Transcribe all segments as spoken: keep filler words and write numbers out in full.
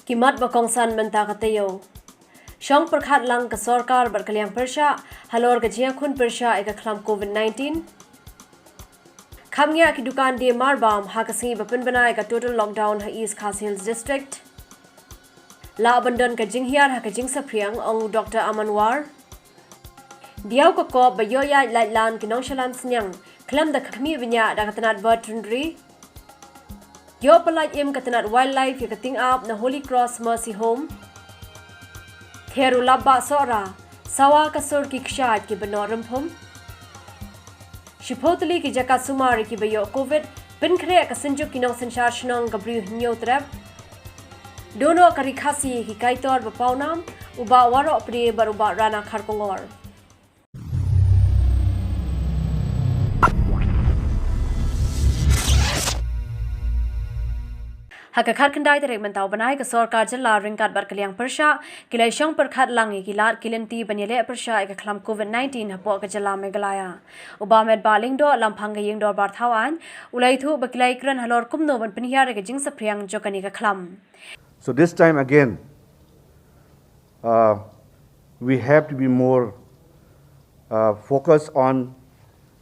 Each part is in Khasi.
Ki mat ba kongsan mynta ka taïew. Shong pyrkhat lang ka sorkar bad ka liang pyrshah halor ka jingïakhun pyrshah ïa ka khlam covid nineteen. Kham ngiah ki dukan die marbam ha ka sngi ba pynbna ïa ka total lockdown ha East Khasi Hills District. Lah ban don ka jinghiar ha ka jingsaphriang, ong u Doctor Aman War. Diaw ka kop ba ïoh ïaid lait lan ki nongshalan sniang khlem da khmih bniah da ka tnat bird trynri. Ïoh pyllait im ka tnat wildlife ïa ka tyngab na Holy Cross Mercy Home. Ther u lap bah Sohra, sawa ka sur ki kshaid ki ba noh rymphum. Shiphew tylli ki jaka sumar ïa ki ba ïoh covid, pynkhreh ka synjuk ki nongsynshar shnong ka Bri Hynñiewtrep. Duh noh ka Ri Khasi ïa ki kaitor ba pawnam, u Bah Waroh Pde bad u Bah Rana Kharkongor. Ha ka khatkhyndai tarik mynta u bnai, ka sorkar jylla ryngkat bad ka liang pyrshah ki la ïashong pyrkhat lang ïa ki lad ki lynti ban ïaleh pyrshah ïa ka khlam covid nineteen hapoh ka jylla Meghalaya. U Bah Metbah Lyngdoh, Lamphang ka Ïing Dorbar Thawaiñ, u la ïathuh ba ki la ïakren halor kumno ban pynhiar ïa ka jingsaphriang jong kane ka khlam. So this time again, uh, we have to be more uh, focused on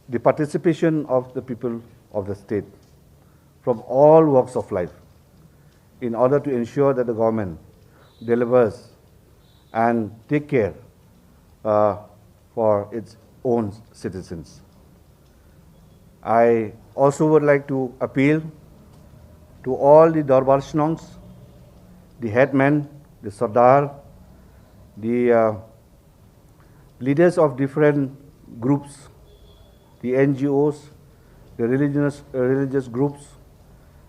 the participation of the people of the state from all walks of life in order to ensure that the government delivers and take care uh, for its own citizens. I also would like to appeal to all the Dorbar Shnongs, the headmen, the Sardar, the uh, leaders of different groups, the N G Os, the religious, religious groups,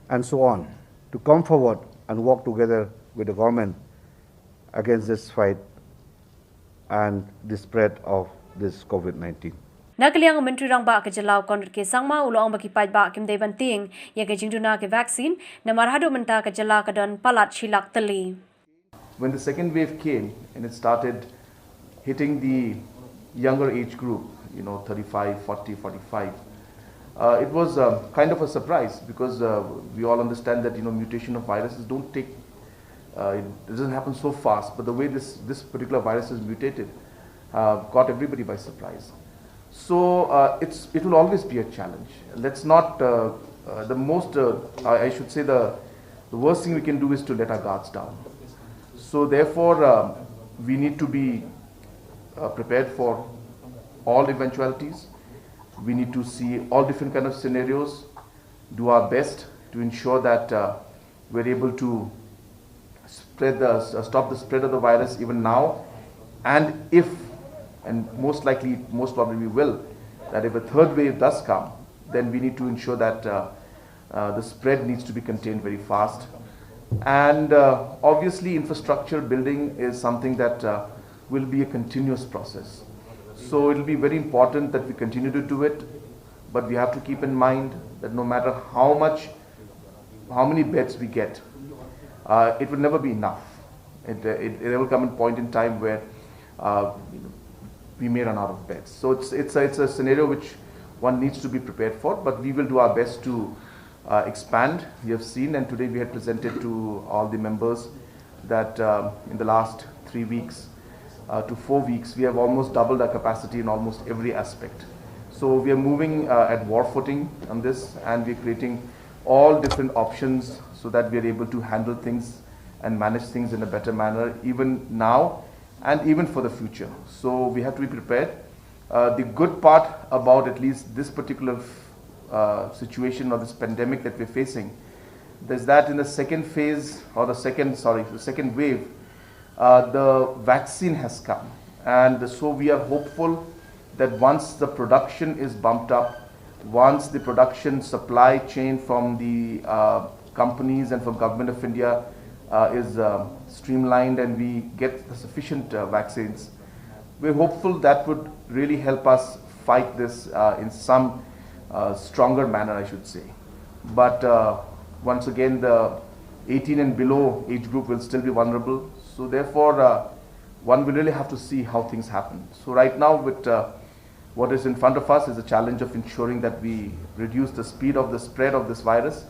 and so on, to come forward and work together with the government against this fight and the spread of this covid nineteen. Na ka liang u Myntri Rangbah ka jylla u Conrad K Sangma u la ong ba ki paidbah kim dei ban tieng ïa ka jingduna ka vaccine, namar haduh mynta ka jylla ka don palat shi lak tylli. When the second wave came and it started hitting the younger age group, you know, thirty-five, forty, forty-five, uh, it was uh, kind of a surprise because uh, we all understand that, you know, mutation of viruses don't take, uh, it doesn't happen so fast, but the way this, this particular virus has mutated uh, caught everybody by surprise. So uh, it's, it will always be a challenge. Let's not, uh, uh, the most, uh, I, I should say the, the worst thing we can do is to let our guards down. So therefore, uh, we need to be uh, prepared for all eventualities. We need to see all different kind of scenarios, do our best to ensure that uh, we're able to spread the, uh, stop the spread of the virus even now. And if, and most likely, most probably we will, that if a third wave does come, then we need to ensure that uh, uh, the spread needs to be contained very fast. And uh, obviously, infrastructure building is something that uh, will be a continuous process. So it will be very important that we continue to do it, but we have to keep in mind that no matter how much, how many beds we get, uh, it will never be enough. It, uh, it, there will come a point in time where uh, you know, we may run out of beds. So it's, it's, a, it's a scenario which one needs to be prepared for, but we will do our best to uh, expand. You have seen, and today we had presented to all the members that uh, in the last three weeks uh, to four weeks, we have almost doubled our capacity in almost every aspect. So we are moving uh, at war footing on this, and we're creating all different options so that we are able to handle things and manage things in a better manner, even now and even for the future. So we have to be prepared. Uh, the good part about at least this particular uh, situation or this pandemic that we're facing is that in the second phase or the second, sorry, the second wave, uh, the vaccine has come. And so we are hopeful that once the production is bumped up, once the production supply chain from the uh, companies and from Government of India uh, is uh, streamlined and we get the sufficient uh, vaccines, we're hopeful that would really help us fight this uh, in some uh, stronger manner, I should say. But uh, once again, the eighteen and below age group will still be vulnerable. So therefore, uh, one will really have to see how things happen. So right now, with uh, what is in front of us is the challenge of ensuring that we reduce the speed of the spread of this virus.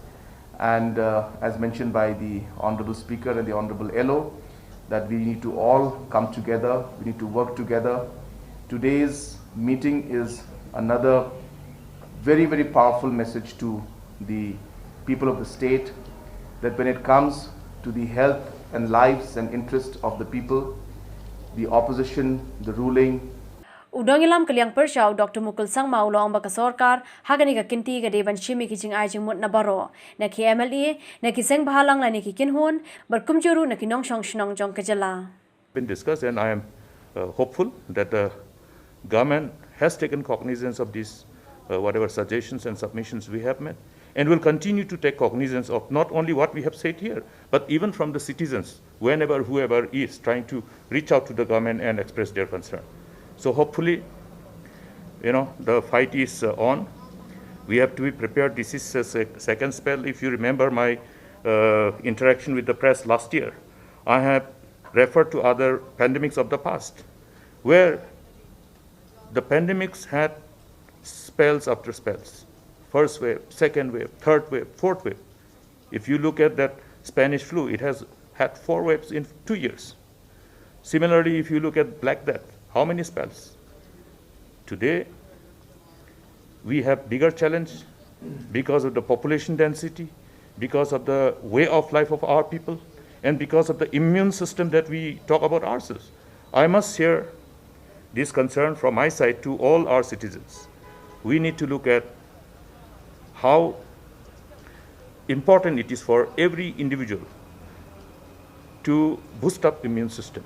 And uh, as mentioned by the Honorable Speaker and the Honorable L O, that we need to all come together, we need to work together. Today's meeting is another very, very powerful message to the people of the state, that when it comes to the health and lives and interest of the people, the opposition, the ruling, U Nongïalam ka liang pyrshah u Doctor Mukul Sangma u la ong ba ka sorkar ha kane ka kynti ka dei ban shim ïa ki jingai jingmut na baroh, na ki M L A, na ki seng bhalang lane ki kynhun, bad kumjuh ruh na ki nongshong shnong jong ka jylla. Been discussed, and I am uh, hopeful that the government has taken cognizance of these uh, whatever suggestions and submissions we have made, and will continue to take cognizance of not only what we have said here, but even from the citizens, whenever whoever is trying to reach out to the government and express their concern. So hopefully, you know, the fight is uh, on. We have to be prepared. This is a sec- second spell. If you remember my uh, interaction with the press last year, I have referred to other pandemics of the past, where the pandemics had spells after spells, first wave, second wave, third wave, fourth wave. If you look at that Spanish flu, it has had four waves in two years. Similarly, if you look at Black Death, how many spells? Today, we have bigger challenge because of the population density, because of the way of life of our people, and because of the immune system that we talk about ourselves. I must share this concern from my side to all our citizens. We need to look at how important it is for every individual to boost up immune system.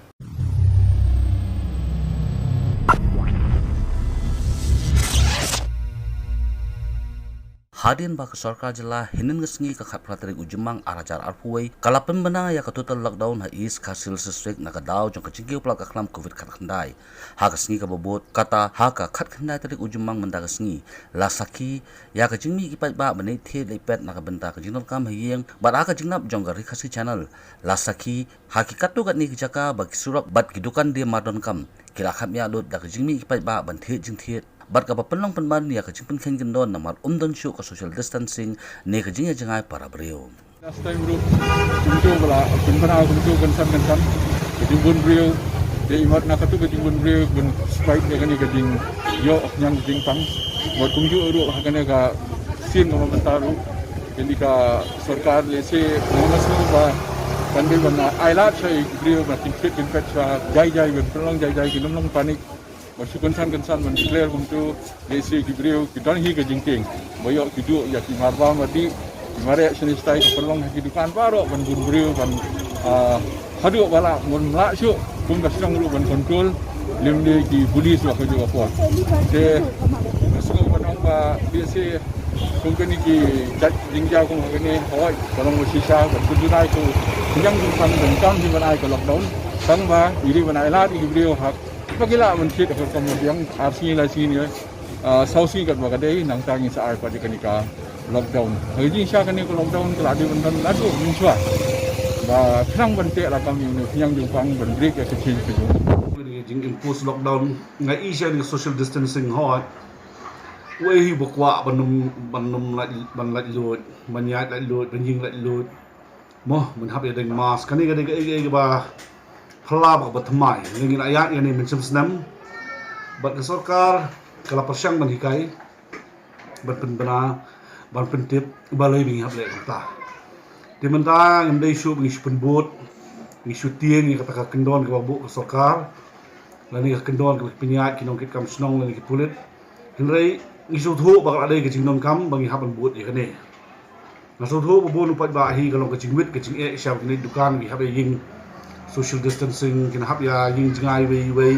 Hadien ba ka sorkar jylla hynnin ka sngi ka khatphra tarik u Jymmang ar hajar arphew wei ka la pynbna ïa ka total lockdown ha East Khasi Hills District na ka daw jong ka jingkiew palat ka khlam Covid khatkhyndai. Ha ka sngi kaba bud kata ha ka khatkhyndai tarik u Jymmang mynta ka sngi la sakhi ïa ka jingmih ki paidbah ban ïaid thied ïaid peit na ka bynta ka jingdonkam ha ïing bad ha ka jinglap jong ka Ri Khasi Channel la sakhi ha ki katto katne ki jaka ba ki surok bad ki dukan die mar donkam ki la kham ïa lut da ka jingmih ki paidbah ban thied jingthied bad kaba pynlong pynban ïa ka jingpynkheiñ kyndon namar um don shuh ka social distancing ne ka jingïajngai para briew. Last time ruh kumto ba la pynbna kumto kynsan kynsan ka jingbun briew. Te imat na katu ka jingbun briew ban spite ïa kane ka jingïoh khñiang jingpang. Bad kumjuh ruh ha kane ka sien kaba mynta ruh kane ka sorkar lehse nang ma sngew ba kan dei ban ailad sha ïa ki briew ba kin thied kin peit sha jai jai ban pynlong jai jai ki nym long panic. Ba shu kynsan kynsan ban declare kumtu lehse ki briew ki don hi ka jingkieng ba ïoh ki duh ïa ki marbam ba dih ki mareh shane shatai ka pynlong ha ki dukan baroh ban bun briew ban haduh ba lah ban lah shuh kum ka shnong ruh ban control lymne ki police ba ka juh ka por. Te ka sngewbha ban ong ba lehse kum kane ki jait jingja kum ha kane hooid ka long ba shisha ban pynjulai ka khñiang jingpang ban kam hi ban ai ka lockdown tang ba i dei ban ai lad ïa ki briew ha Ba ki lah ban thied ha ka rukom ba biang ar sngi lai sngi ne saw sngi katba ka dei nangta ngin sa ai pat ïa kane ka lockdown. Ha ka jingshisha kane ka lockdown ka la dei ban don naduh mynshuwa ba khnang ban teh lakam ïa une u khñiang jingpang ban break ïa ka chain ka jong u. Kane ka jingimpose lockdown nga ïohi shisha kane ka social distancing hooid. Uei hi ba kwah ban ym ban ym lait ban lait luid ban ïaid lait luid ban ïeng lait luid. Mo, ban hap ïa deng mask kane ka dei kaei kaei kaba phylla bad kaba thymmai lei. Ngi la ïaid ïa kane mynshem snem bad ka sorkar ka la pyrshang ban hikai ban pynbna ban pyntip balei ba ngi hap leh kumta. Te mynta ngim dei shuh ba ngi shu pynbud, ngi shu tieng ïa kata ka kyndon kaba buh ka sorkar lane ka kyndon kaba ki pynïaid ki nongkitkam shnong lane ki pulit. Hynrei ngi sngewthuh ba ka la dei ka jingdonkam ba ngi hap ban bud ïa kane. Nga sngewthuh ba bun u paidbah hi ka long ka jingwit ka jingeh sha ba kine ki dukan ki hap ïa ïeng social distancing, kin hap ïa ïeng jngai iwei iwei,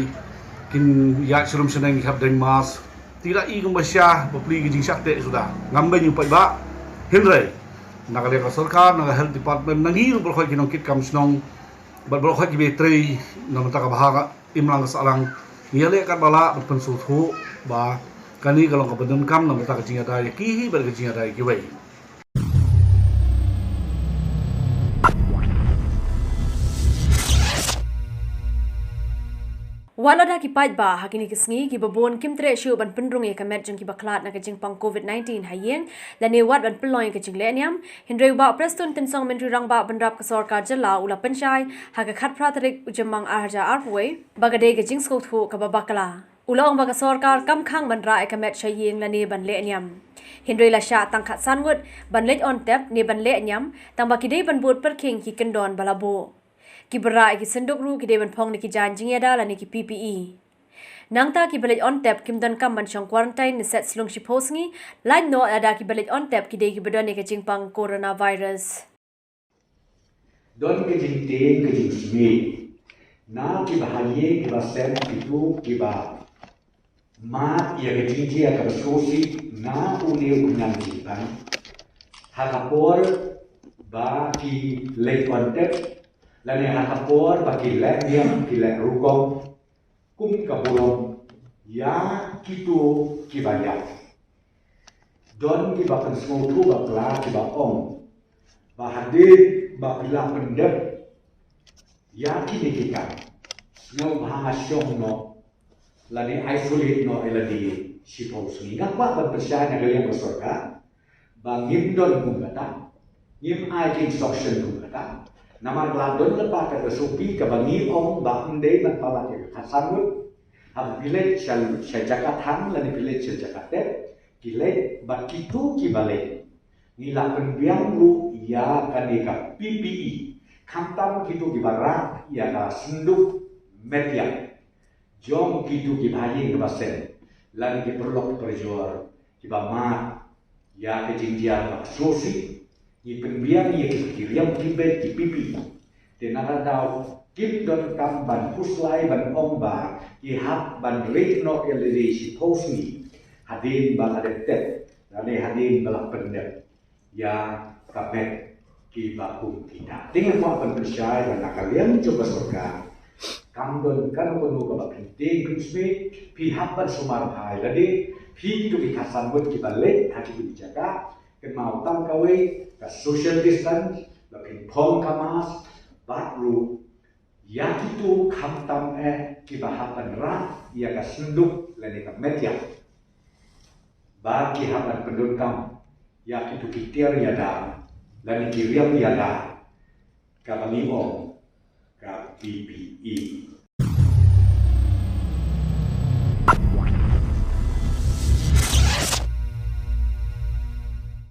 kin ïaid sharum shaneng ki hap deng mask. Te la i kumba sha ba plie ka jingshah teh suda. Ngam beiñ u paidbah. Hynrei na ka liang ka sorkar, na ka health department, na ngi ruh baroh ki nongkitkam shnong bad baroh kiba trei na bynta ka bha ka imlang ka sahlang, ngi ïaleh katba lah ban pynsngewthuh ba kane ka long kaba donkam na bynta ka jingïada ïa ki hi bad ka jingïada ïa kiwei. Wat lada ki paidbah ha kine ki sngi kiba bun kim treh shuh ban pynrung ïa ka met jong ki bakhlad na ka jingpang covid nineteen ha ïing lane wat ban pynlong ïa ka jinglehniam, hynrei u Bah Prestone Tynsong, Myntri Rangbah bynrap ka sorkar jylla, u la pynshai ha ka khatphra tarik u Jymmang ar hajar arphew wei ba ka dei ka jingsngewthuh kaba bakla. U la ong ba ka sorkar kam khang ban rah ïa ka met sha ïing lane ban lehniam, hynrei la shah tang khatsan ngut ban leit on tep ne ban lehniam, tang ba ki dei ban bud pyrkhing ki kyndon ba la buh. Kiba rah ïa ki synduk ruh ki dei ban phong na ki jaiñ jingïada lane ki P P E. Nangta kiba leit on tep kim donkam ban shong quarantine ne set slung shiphew sngi, lait noh lada kiba leit on tep ki dei kiba don ïa ka jingpang coronavirus. Don ka jingtieng ka jingsmit na kiba ha ïing kiba sem, kito kiba mad ïa ka jingjia kaba sngewsih na une u nang jingpang, ha ka por ba ki leit on tep lane ha ka por ba ki lehniam, ki leh rukom kum ka burom ïa kito kiba ïap. Don kiba pynsngewthuh bakla kiba ong ba hadien ba phi la pyndep ïa kine ki kam, sngewbha shong noh lane isolate noh ïa lade shiphew sngi. Nga kwah ban pynshai na ka liang ka sorkar ba ngim don kum kata, ngim ai ka instruction kum kata. Namar ka la don lypa ka S O P kaba ngi ong ba ym dei ban palat ïa ka khatsan ngut. Haba phi leit sha, sha jaka thang lane phi leit sha jaka tep, ki leit bad kito kiba leit. Ngi la pynbiang ruh ïa kane ka P P E, khamtam kito kiba rah ïa ka synduk met ïap jong kito kiba ha ïing kiba sem lane ki paralok parajor kiba mad ïa ka jingjia kaba sngewsih. Ngi pynbiang ïa ki, ki riam ki bed, ki P P E. Te na ka daw kim donkam ban khuslai ban ong ba ki hap ban rieh noh ïa lade shiphew sngi hadien ba la dep tep lane hadien ba la pyndep ïa ka met kiba kum kita. Te nga kwah ban pynshai ba na ka liang jong ka sorkar kam don kano kano kaba pyntieng pynsmit. Phi hap ban sumar bha ïa lade, phi kito ki khatsan ngut kiba leit ha kito ki jaka, kynmaw tang kawei ka social distance, ba phin phong ka mask, bad ruh ïa kito khamtam eh kiba hap ban rah ïa ka synduk lane ka met ïap, ba ki hap ban pyndonkam ïa kito ki tiar ïada lane ki riam ïada kaba ngi ong ka P P E.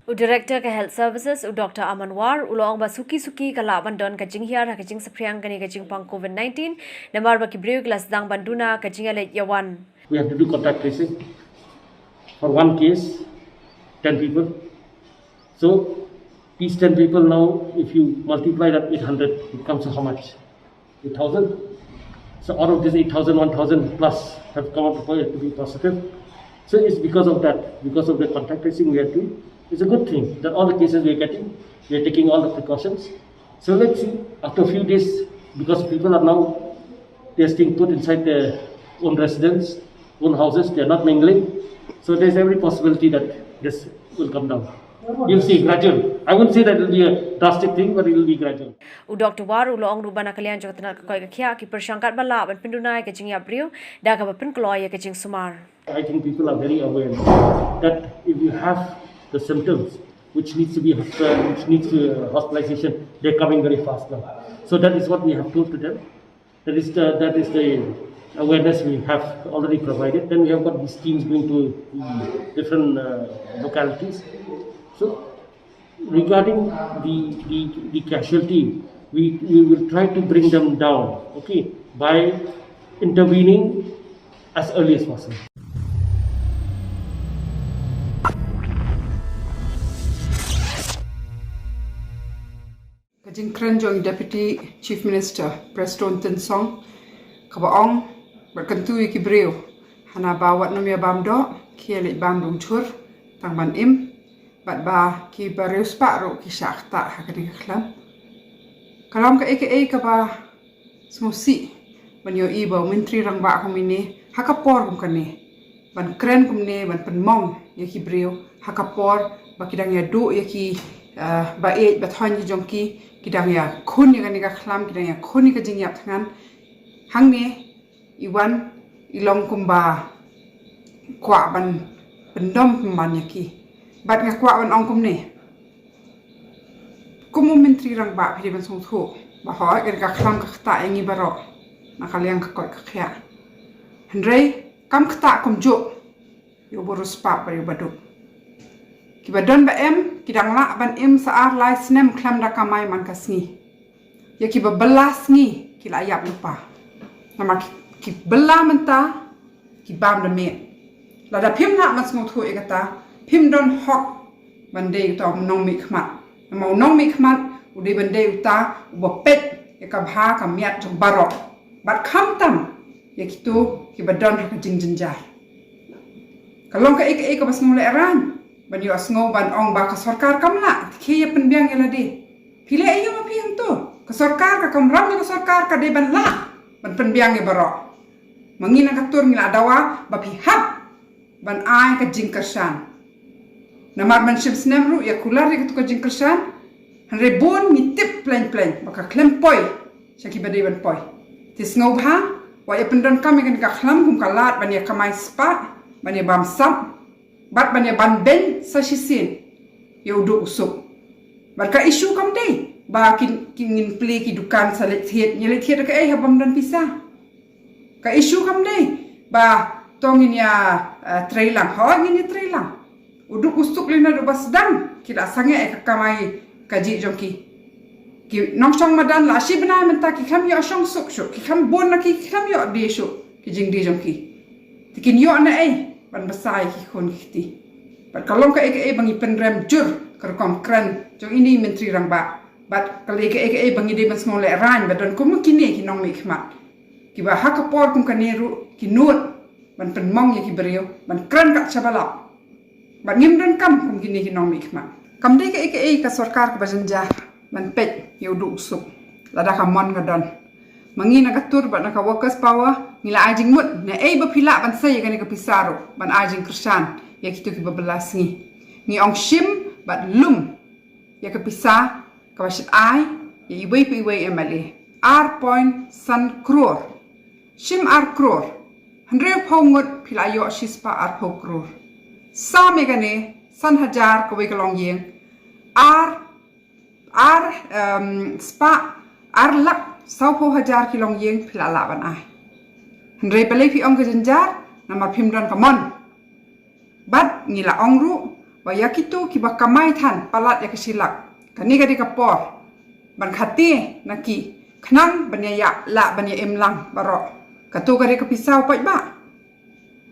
U Director ka Health Services, u Doctor Aman War, u la ong ba suki suki ka lah ban don ka jinghiar ha ka jingsaphriang kane ka jingpang covid nineteen, namar ba ki briew ki la sdang ban duna ka jingïaleit ïawan. We have to do contact tracing. For one case, ten people. So these ten people now, if you multiply that eight hundred, it comes to how much? Eight thousand. So out of this eight thousand, one thousand plus have come out to be positive. So it's because of that, because of the contact tracing we are doing. It's a good thing that all the cases we are getting, we are taking all the precautions. So let's see, after a few days, because people are now, they're staying put inside their own residence, own houses, they're not mingling. So there's every possibility that this will come down. You'll see, gradual. I wouldn't say that it'll be a drastic thing, but it'll be gradual. U Doctor War u la ong ruh ba na ka liang jong ka tnat ka koit ka khiah ki pyrshang katba lah ban pynduna ïa ka jingïap briew da kaba pynkloi ïa ka jingsumar. I think people are very aware that if you have the symptoms which needs to be hosp-, which needs to, uh, hospitalization, they're coming very fast now. So that is what we have told to them. That is the, that is the awareness we have already provided. Then we have got these teams going to, mm, different, uh, localities. So regarding the, the, the casualty, we, we will try to bring them down, okay, by intervening as early as possible. Ka jingkren jong i Deputy Chief Minister Prestone Tynsong, kaba ong bad kyntu ïa ki briew, hana ba wat nym ïa bam doh, ki ïa leit bam dungchur tang ban im, bad ba ki ba riewspah ruh ki shah ktah ha kane ka khlam. Ka long kaei kaei kaba sngewsih ban ïohi ba u Myntri Rangbah kum ine ha ka por kum kane ban kren kumne, ban pynmong ïa ki briew ha ka por ba ki dang ïa duh ïa ki, eh, ba ïeit ba thoiñ ki jong ki, ki dang ïa khun ïa kane ka khlam, ki dang ïa khun ïa ka jingïap thngan. Hangne i wan i long kumba kwah ban pyndom pynban ïa ki. Bad nga kwah ban ong kumne, kum u Myntri Rangbah phi dei ban sngewthuh ba hooid ka khlam ka ktah ïa ngi baroh na ka liang ka koit ka khiah. Hynrei kam ktah kumjuh ïa u ba riewspah bad ïa u ba duk. Kiba don ba em ki dang lah ban im sa ar lai snem khlem da kamai man ka sngi. Ïa kiba bylla sngi ki la ïap lypa. Namar ki, ki bylla mynta ki bam da miet. Lada phim lah ban sngewthuh ïa kata, phim don hok ban dei uta u nongmihkhmat. Namar u nongmihkhmat u dei ban dei uta uba peit ïa ka bha ka miat jong baroh. Bad khamtam ïa kito kiba don ha ka jingjynjar. Ka long kaei kaei kaba sngewlehraiñ ban ïohsngew ban ong ba ka sorkar kam lah, te khie ïa pynbiang ïa lade. Phi leh aïu ma phi hangto? Ka sorkar, ka kamram jong ka sorkar ka dei ban lah ban pynbiang ïa baroh. Ma ngi na ka tur ngi la dawa ba phi hap ban ai ka jingkyrshan. Namar ban shim snem ruh ïa kular ïa katu ka jingkyrshan. Hynrei bun ngi tip plein plein ba ka khlem poi sha kiba dei ban poi. Te sngewbha wat ïa pyndonkam ïa kane ka khlam kum ka lad ban ïa kamai spah, ban ïa bam sap, bad ban ïa ban beiñ sa shisien ïa u duk u suk. Bad ka issue kam dei ba kin, kin ngin plie ki dukan sa leit thied, ïa leit thied kaei haba ym don pisa. Ka issue kam dei ba to ngin ïa, eh, trei lang. Hooid ngin ïa trei lang. U duk u suk lei naduh ba sdang ki la sangeh ïa ka kamai kajih jong ki. Ki nongshong madan la shi bnai mynta ki khlem ïoh shong suk shuh, ki khlem bun na ki, ki khlem ïoh die shuh ki jingdie jong ki. Te kin ïoh naei ban bsa ïa ki khun ki kti? Bad ka long kaei kaei ba ngi pynrem jur ka rukom kren jong ine i Myntri Rangbah. Bad ka long kaei kaei ba ngi dei ban sngewlehraiñ ba don kum kine ki nongmihkhmat kiba ha ka por kum kane ruh ki nud ban pynmong ïa ki briew, ban kren kat shaba lap. Bad ngim donkam kum kine ki nongmihkhmat. Kam dei kaei kaei ka sorkar kaba jynjar ban peit ïa u duk u suk lada ka mon ka don. Ma ngi na ka tur bad na ka Workers Power ngi la ai jingmut, naei ba phi lah ban sei ïa kane ka pisa ruh ban ai jingkyrshan ïa kito kiba bylla sngi. Ngi ong shim bad lum ïa ka pisa kaba shait ai ïa iwei pa iwei M L A. Ar point san klur. Shim ar klur. Hynriewphew ngut phi la ïoh shispah arphew klur. Sam ïa kane, san hajar kawei ka longïing. Ar, ar, em, spah, ar lak sawphew hajar ki longïing phi la lah ban ai. Hynrei balei phi ong ka jynjar? Namar phim don ka mon. Bad ngi la ong ruh ba ïa kito kiba kamai than palat ïa ka shi lak, kane ka dei ka por ban khate na ki khnang ban ïa, ïa lah ban ïa im lang baroh. Kato ka dei ka pisa u paidbah.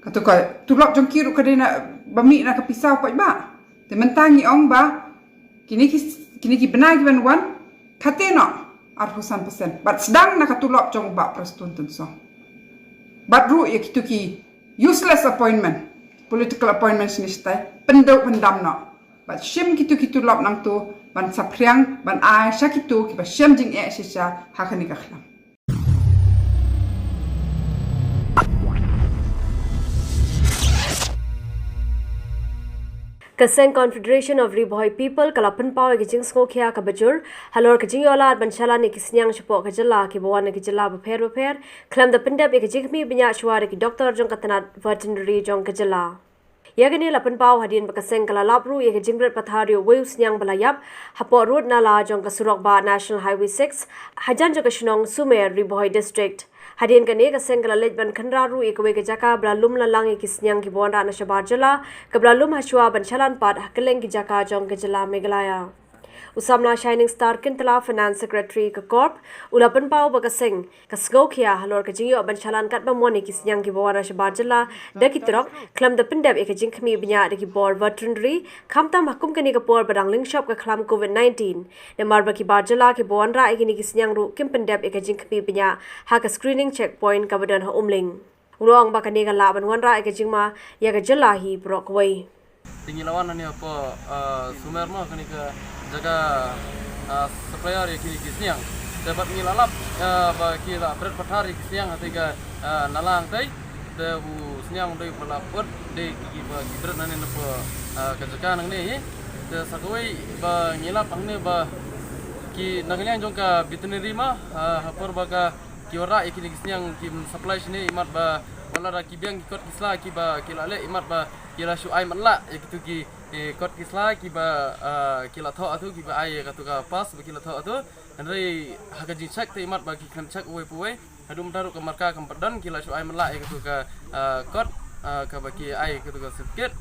Kato ka tulop jong ki ruh ka dei na ba mih na ka pisa u paidbah. Te mynta ngi ong ba kine ki, kine ki bnai ki ban wan, khate noh arphew san percent. Bad sdang na ka tulop jong u Bah Prestone Tynsong. Bad ruh ïa kito ki useless appointment, political appointment shane shatai, pynduh pyndam noh. Bad shim kito ki tulop nangto ban saphriang ban ai sha kito kiba shem jingeh shisha ha kane ka khlam. Ka seng Confederation of Ri Bhoi People ka la pynpaw ïa ka jingsngewkhia kaba jur halor ka jingïohlad ban shalan ïa ki sniang shapoh ka jylla kiba wan na ki jylla bapher bapher, khlem da pyndep ïa ka jingkhmih bniah shuwa da ki doktor jong ka tnat veterinary jong ka jylla. Ïa kane la pynpaw hadien ba ka seng ka la lap ruh ïa ka jingbret pathar ïa uwei u sniang ba la ïap hapoh rud nala jong ka surok bah National Highway six, hajan jong ka shnong Sumer, Ri Bhoi District. Hadien kane ka seng ka la leit ban khynra ruh ïa kawei ka jaka ba la lum lang ïa ki sniang kiba wanrah na shabar jylla, kaba la lum hashwa ban shalan pat ha kylleng ki jaka jong ka jylla Meghalaya. U samla Shining Star Kyntala, Finance Secretary ka CORP, u la pynpaw ba ka seng ka sngewkhia halor ka jingïoh ban shalan katba mon ïa ki sniang kiba wanrah shabar jylla da ki trok, khlem da pyndep ïa ka jingkhmih bniah da ki bor veterinary, khamtam ha kum kane ka por ba dang lyngshop ka khlam covid nineteen. Namar ba ki bar jylla kiba wanrah ïa kine ki sniang ruh kim pyndep ïa ka jingkhmih bniah ha ka screening checkpoint kaba don ha Umling. U la ong ba kane ka lah ban wanrah ïa ka jingma ïa ka jylla hi baroh kawei. Te ngi la wan hangne hapoh, ah, Sumer mo, kane ka jaka, ah, supplier ïa kine ki sniang. Te bad ngi la lap, ah, ba ki la bret pathar ïa ki sniang hangtei ka, ah, nala hangtei. Te u sniang u dei ba la put, dei ki, ki ba ki bret hangne napoh, ah, ka jaka nangne hi. Te sa kawei ba ngi lap hangne ba ki na ka liang jong ka veterinary ma, ah, ha por ba ka ki wanrah ïa kine ki sniang kim supply shane, imat ba wat la da ki biang ki kot ki sla kiba ki la leh, imat ba ki la shu ai matlah ïa kitu ki, eh, kot ki sla kiba, ah, ki la thoh atu, kiba ai ïa katu ka pass ba ki la thoh atu. Hynrei ha ka jingcheck te imat ba ki khlem check uwei pa uwei, haduh mynta ruh ka marka kam pat don, ki la shu ai matlah ïa katu ka, ah, kot, ah, kaba ki ai ïa katu ka certificate.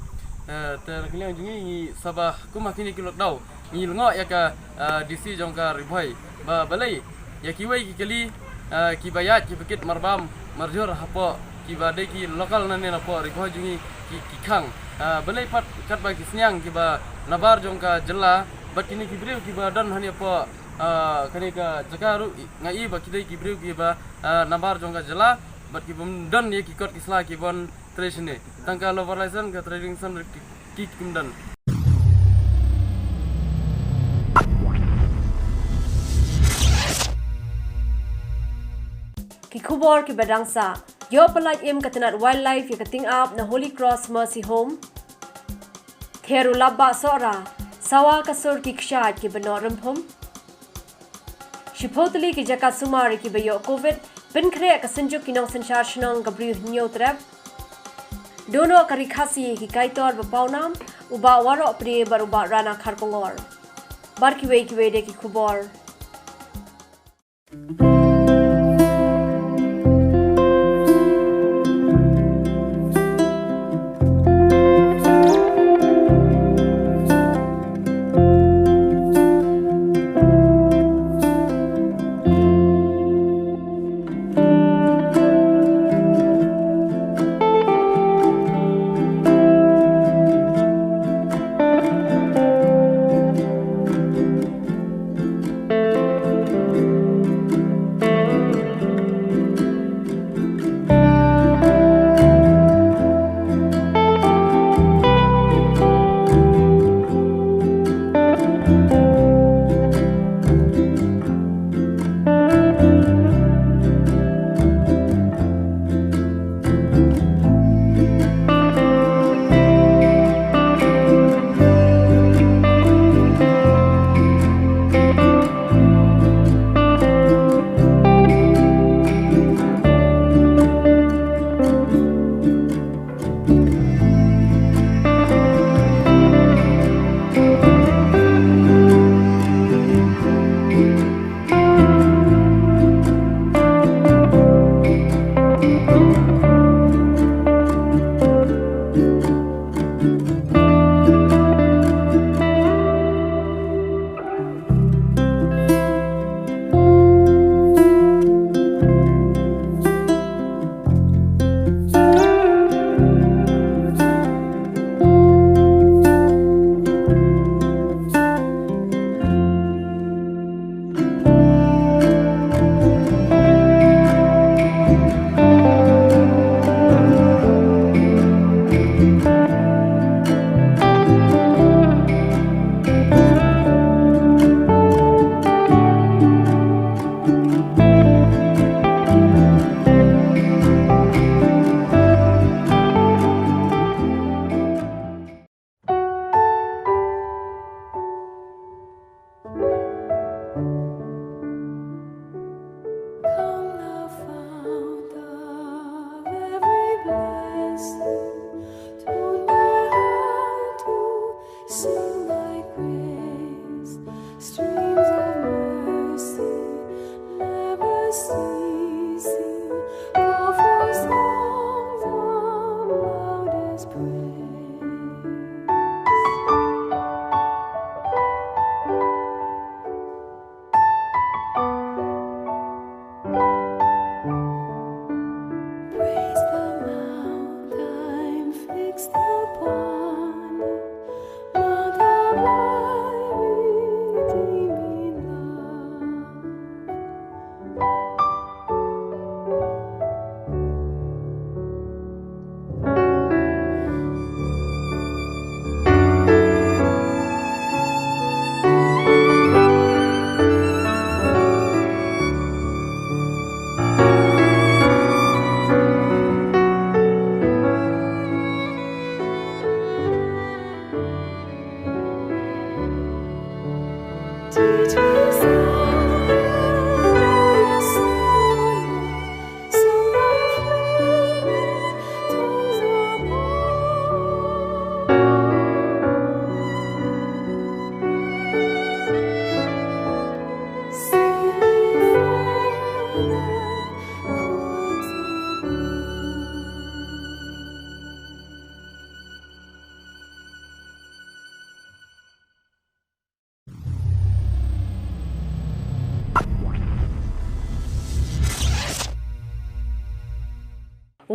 Eh, te na ka liang jong ngi, ngi sa ba kum ha kine ki lockdown, ngi lyngngoh ïa ka, ah, D C jong ka Ri Bhoi ba balei ïa kiwei ki kali, ah, kiba ïaid kiba kit marbam marjur hapoh, kiba dei ki local nangne napoh Ri Bhoi jong ngi ki, ki khang. Ah, balei pat katba ki sniang kiba nabar jong ka jylla bad kine ki briew kiba don hangne hapoh, ah, kane ka jaka ruh, nga i ba ki dei ki briew kiba, ah, nabar jong ka jylla bad kibym don ïa ki kot ki sla ki ban trei shane. Tang ka labour license, ka trading license ruh ki, ki kim don. Ki khubor kiba dang sah. Ïoh pyllait im ka tnat wildlife ïa ka tyngab na Holy Cross Mercy Home. Thiar u lap bah Sohra, sawa ka sur ki kshaid kiba noh rymphum. Shiphew tylli ki jaka sumar ïa kiba ïoh Covid, pynkhreh ka synjuk ki nongsynshar shnong ka Bri Hynñiewtrep. Duh noh ka Ri Khasi ïa ki kaitor ba pawnam, u Bah Waroh Pde bad u Bah Rana Kharkongor. Bad kiwei kiwei de ki khubor. Come, thou fount of every blessing, tune my heart to sing thy grace. Streams of mercy never ceasing, pour forth songs of loudest praise. Praise the mount I'm fixed upon, mount of thy redeeming love.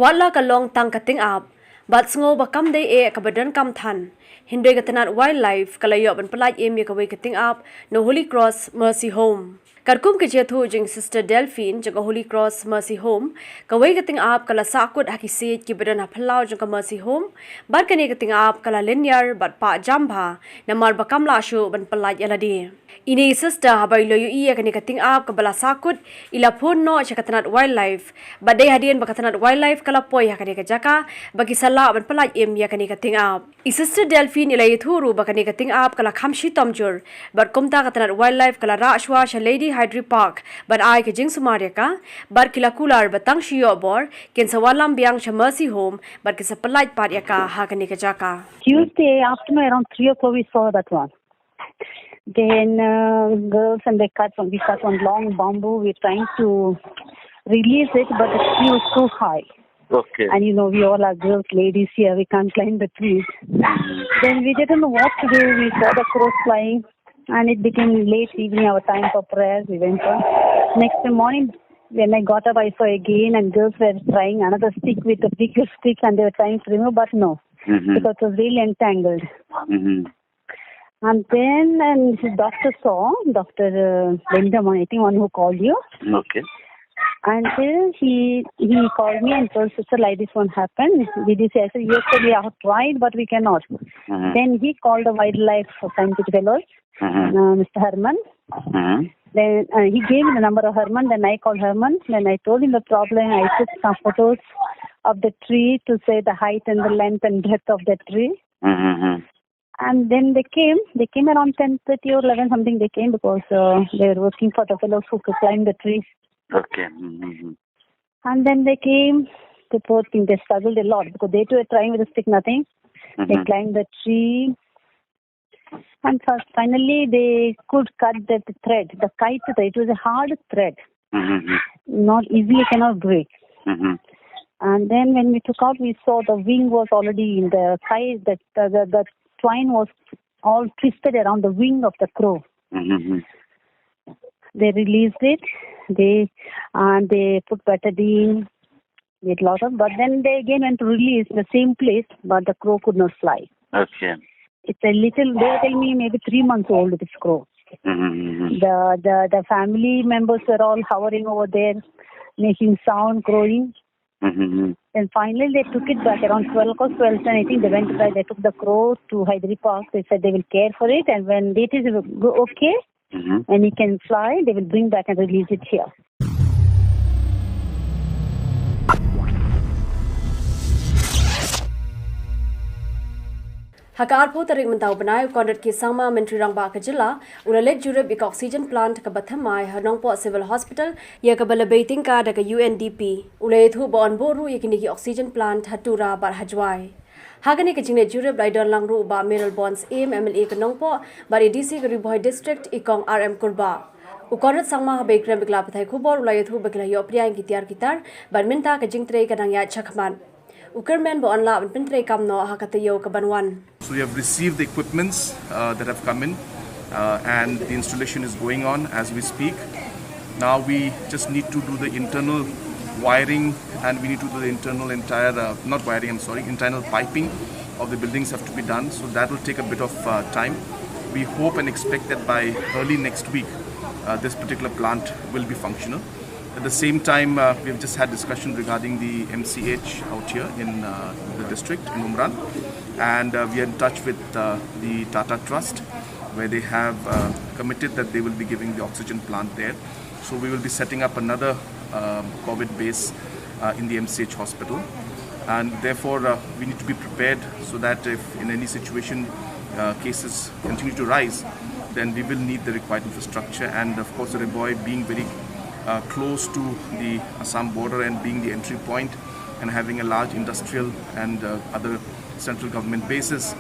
Watla ka long tang ka tyngab bad sngew ba kam dei eh kaba donkam than, hynrei ka tnat Wildlife ka la ïoh ban pyllait im ïa kawei ka tyngab na Holy Cross Mercy Home. Katkum ka jingïathuh jong Sister Delphine jong ka Holy Cross Mercy Home, kawei ka tyngab ka la sahkut ha ki siej kiba don ha phyllaw jong ka Mercy Home, bad kane ka tyngab ka la lyniar bad pah jam bha namar ba kam lah shuh ban pyllait ïalade. Ine i sister haba i la ïohi ïa kane ka tyngab kaba la sahkut, i la phone noh sha ka tnat Wildlife, bad dei hadien ba ka tnat Wildlife ka la poi ha kane ka jaka ba ki sa lah ban pyllait im ïa kane ka tyngab. I Sister Delphine i la ïathuh ruh ba kane ka tyngab ka la kham shitom jur, bad kumta ka tnat Wildlife ka la rah shuwa sha Lady Hyderi Park ban ai ka jingsumar ïa ka, bad ki la kular ba tang shu ïoh bor kin sa wallam biang sha Mercy Home bad kin sa pyllait pat ïa ka ha kane ka jaka. Tuesday afternoon around three o'clock we saw that one. Then uh, girls and they cut one, we cut one long bamboo. We're trying to release it, but the tree was too high. Okay. And you know, we all are girls, ladies here. We can't climb the trees. Then we didn't know what to do. We saw the crows flying, and it became late evening, our time for prayers. We went on. Next morning, when I got up, I saw again, and girls were trying another stick with a bigger stick, and they were trying to remove, but no, Mm-hmm. because it was really entangled. Mm-hmm. And then and the doctor saw, Doctor Uh, Linda, I think one who called you. Okay. And uh, he he called me and told, "Sister, like this one happened." Did you say? I said, "Yes, sir, we have tried, but we cannot." Mm-hmm. Then he called the wildlife scientist fellow, Mm-hmm. uh, Mister Herman. Mm-hmm. Then uh, he gave me the number of Herman. Then I called Herman. Then I told him the problem. I took some photos of the tree to say the height and the length and breadth of the tree. Mm-hmm. And then they came. They came around ten thirty or eleven something. They came because uh, they were working for the fellows who could climb the tree. Okay. Mm-hmm. And then they came. The poor thing, they struggled a lot because they too were trying with a stick, nothing. They Mm-hmm. climbed the tree. And first, finally, they could cut that thread, the kite thread. It was a hard thread. Mm-hmm. Not easily cannot break. Mm-hmm. And then when we took out, we saw the wing was already in the kite, the, the, the, the twine was all twisted around the wing of the crow. Mm-hmm. They released it. They and they put betadine, did lot of, but then they again went to release the same place, but the crow could not fly. Okay. It's a little. They tell me maybe three months old, this crow. Mm-hmm. The the the family members were all hovering over there, making sound, crowing. Mm-hmm. And finally, they took it back around twelve o'clock, twelve ten. I think they went back. They took the crow to Hyderi Park. They said they will care for it, and when it is go- okay Mm-hmm. and he can fly, they will bring back and release it here. Ha ka arphew tarik mynta u bnai, u Conrad K Sangma, Myntri Rangbah ka jylla, u la leit jurip ïa ka oxygen plant kaba thymmai ha Nongpoh Civil Hospital, ïa kaba la bei tyngka da ka U N D P. U la ïathuh ba yn buh ruh ïa kine ki oxygen plant ha Tura bad ha Jowai. Ha kane ka jingleit jurip la ïadon lang ruh u Bah Mayralborn Syiem, M L A ka Nongpoh, bad i D C ka Ri Bhoi District, i Kong R M Kurbah. U Conrad Sangma, haba ïakren bad ki lad pathai khubor, u la ïathuh ba ki la ïoh pdiang ïa ki tiar ki tar, bad mynta ka jingtrei ka dang ïaid shakhmat. U kyrmen ba yn lah ban pyntreikam noh ha ka taïew kaban wan. So we have received the equipments uh, that have come in, uh, and the installation is going on as we speak. Now we just need to do the internal wiring, and we need to do the internal entire, uh, not wiring, I'm sorry, internal piping of the buildings have to be done. So that will take a bit of uh, time. We hope and expect that by early next week, uh, this particular plant will be functional. At the same time, uh, we've just had discussion regarding the M C H out here in uh, the district in Umran, and uh, we are in touch with uh, the Tata Trust, where they have uh, committed that they will be giving the oxygen plant there. So we will be setting up another um, COVID base uh, in the M C H hospital, and therefore uh, we need to be prepared so that if in any situation uh, cases continue to rise, then we will need the required infrastructure. And of course, Ri Bhoi being very uh, close to the Assam border and being the entry point and having a large industrial and uh, other central government bases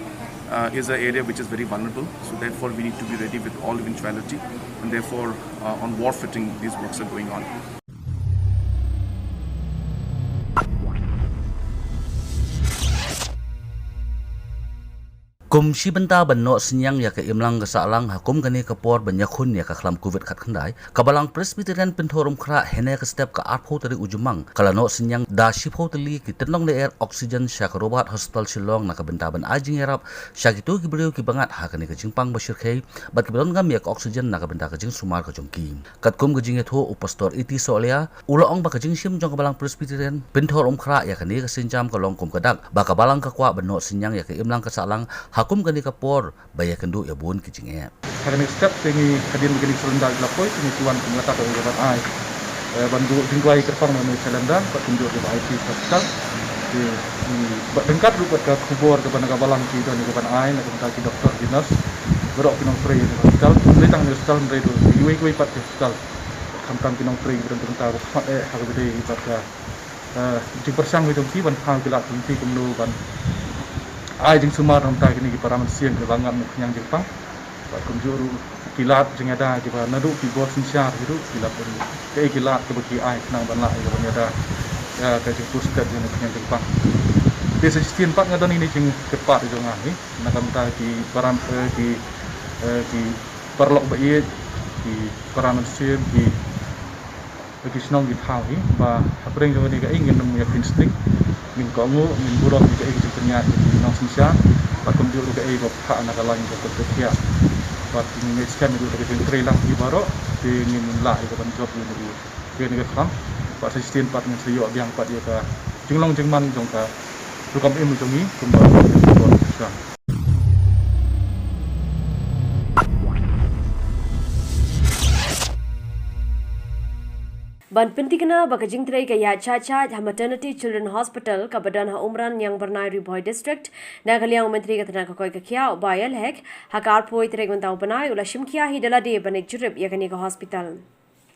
uh, is an area which is very vulnerable. So therefore, we need to be ready with all eventuality, and therefore, uh, on wharf fitting, these works are going on. Kum shi bynta ban noh synñiang ïa ka imlang ka sahlang ha kum kane ka por ban ïakhun ïa ka khlam covid khatkhyndai, ka Balang Presbyterian Pynthorumkhrah hynne ka step ka arphew tarik u Jymmang ka la noh synñiang da shiphew tylli ki tyndong lyer oxygen sha ka Robert Hospital Shillong na ka bynta ban ai jingïarap sha kito ki briew kiba ngat ha kane ka jingpang ba shyrkhei bad kiba donkam ïa ka oxygen na ka bynta ka jingsumar ka jong ki. Katkum ka jingïathuh u Pastor Iti Sohlia u la ong ba ka jingshim jong ka Balang Presbyterian Pynthorumkhrah ïa kane ka sienjam ka long kum ka dak ba ka Balang ka kwah ban noh synñiang ïa ka imlang ka sahlang ha kum kane ka por ba ïakynduh ïa bun ki jingeh. Ha kane ka step te ngi hadien ba kine ki cylinder ki la poi te ngi wan kum kata ka ban ai, eh, ban duh jingduwai kyrpang ba kine ki cylinder bad kumjuh ruh ba ai ki hospital. Te ngi bad ryngkat ruh bad ka khubor kaba na ka Balang ki don ïa ka ban ai na ka bynta ki doktor ki nurse baroh ki nongtrei ïa ka hospital. Hynrei tang ïa ka hospital hynrei ruh kiwei kiwei pat ki hospital. Khamtam ki nongtrei kiba don bynta ba khmat eh ha kaba dei bad ka, eh, jingpyrshang ka jong ki ban pha ki lad jong ki kumno ban ai jingsumar na ka bynta kine ki para mynsiem kiba ngat na ka khñiang jingpang. Bad kumjuh ruh ki lad jingïada kiba naduh ki bor synshar ki ruh ki lad ban kaei ki lad kiba ki ai khnang ban lah ïa ka ban ïada ïa ka jingpur stet jong ka khñiang jingpang. Te sa shisien pat nga don ine i jingkyrpad jong nga hi na ka bynta ki para, eh, ki, eh, ki paralok ba ïeit, ki para mynsiem, ki ki shnong ki thaw hi ba hapdeng jong kane kaei ngin ym ïa pynstick, ngin kohnguh, ngin burom ïa kaei ka jingpynïaid ka jong ki nongsynshar bad kumjuh ruh kaei ba phah na ka lain jong ka koit ka khiah. Bad ngin ngeit skhem ïa ka jingtrei lang hi baroh te ngin lah ïa ka ban jop ïa kane ka khlam. Bad sa shisien pat ngin sa ïoh biang pat ïa ka jinglong jingman jong ka rukom im jong ngi kumba ka jingtrei. Ban pynthikna ba ka jingtrei ka ïaid shait shait ha Maternity Children Hospital kaba don ha Umran Niang Byrnai, Ri Bhoi District, na ka liang u Myntri ka tnat ka koit ka khiah u Bah L Hek ha ka arphew tarik mynta u bnai u la shim khia hi da lade ban leit jurip ïa kane ka hospital.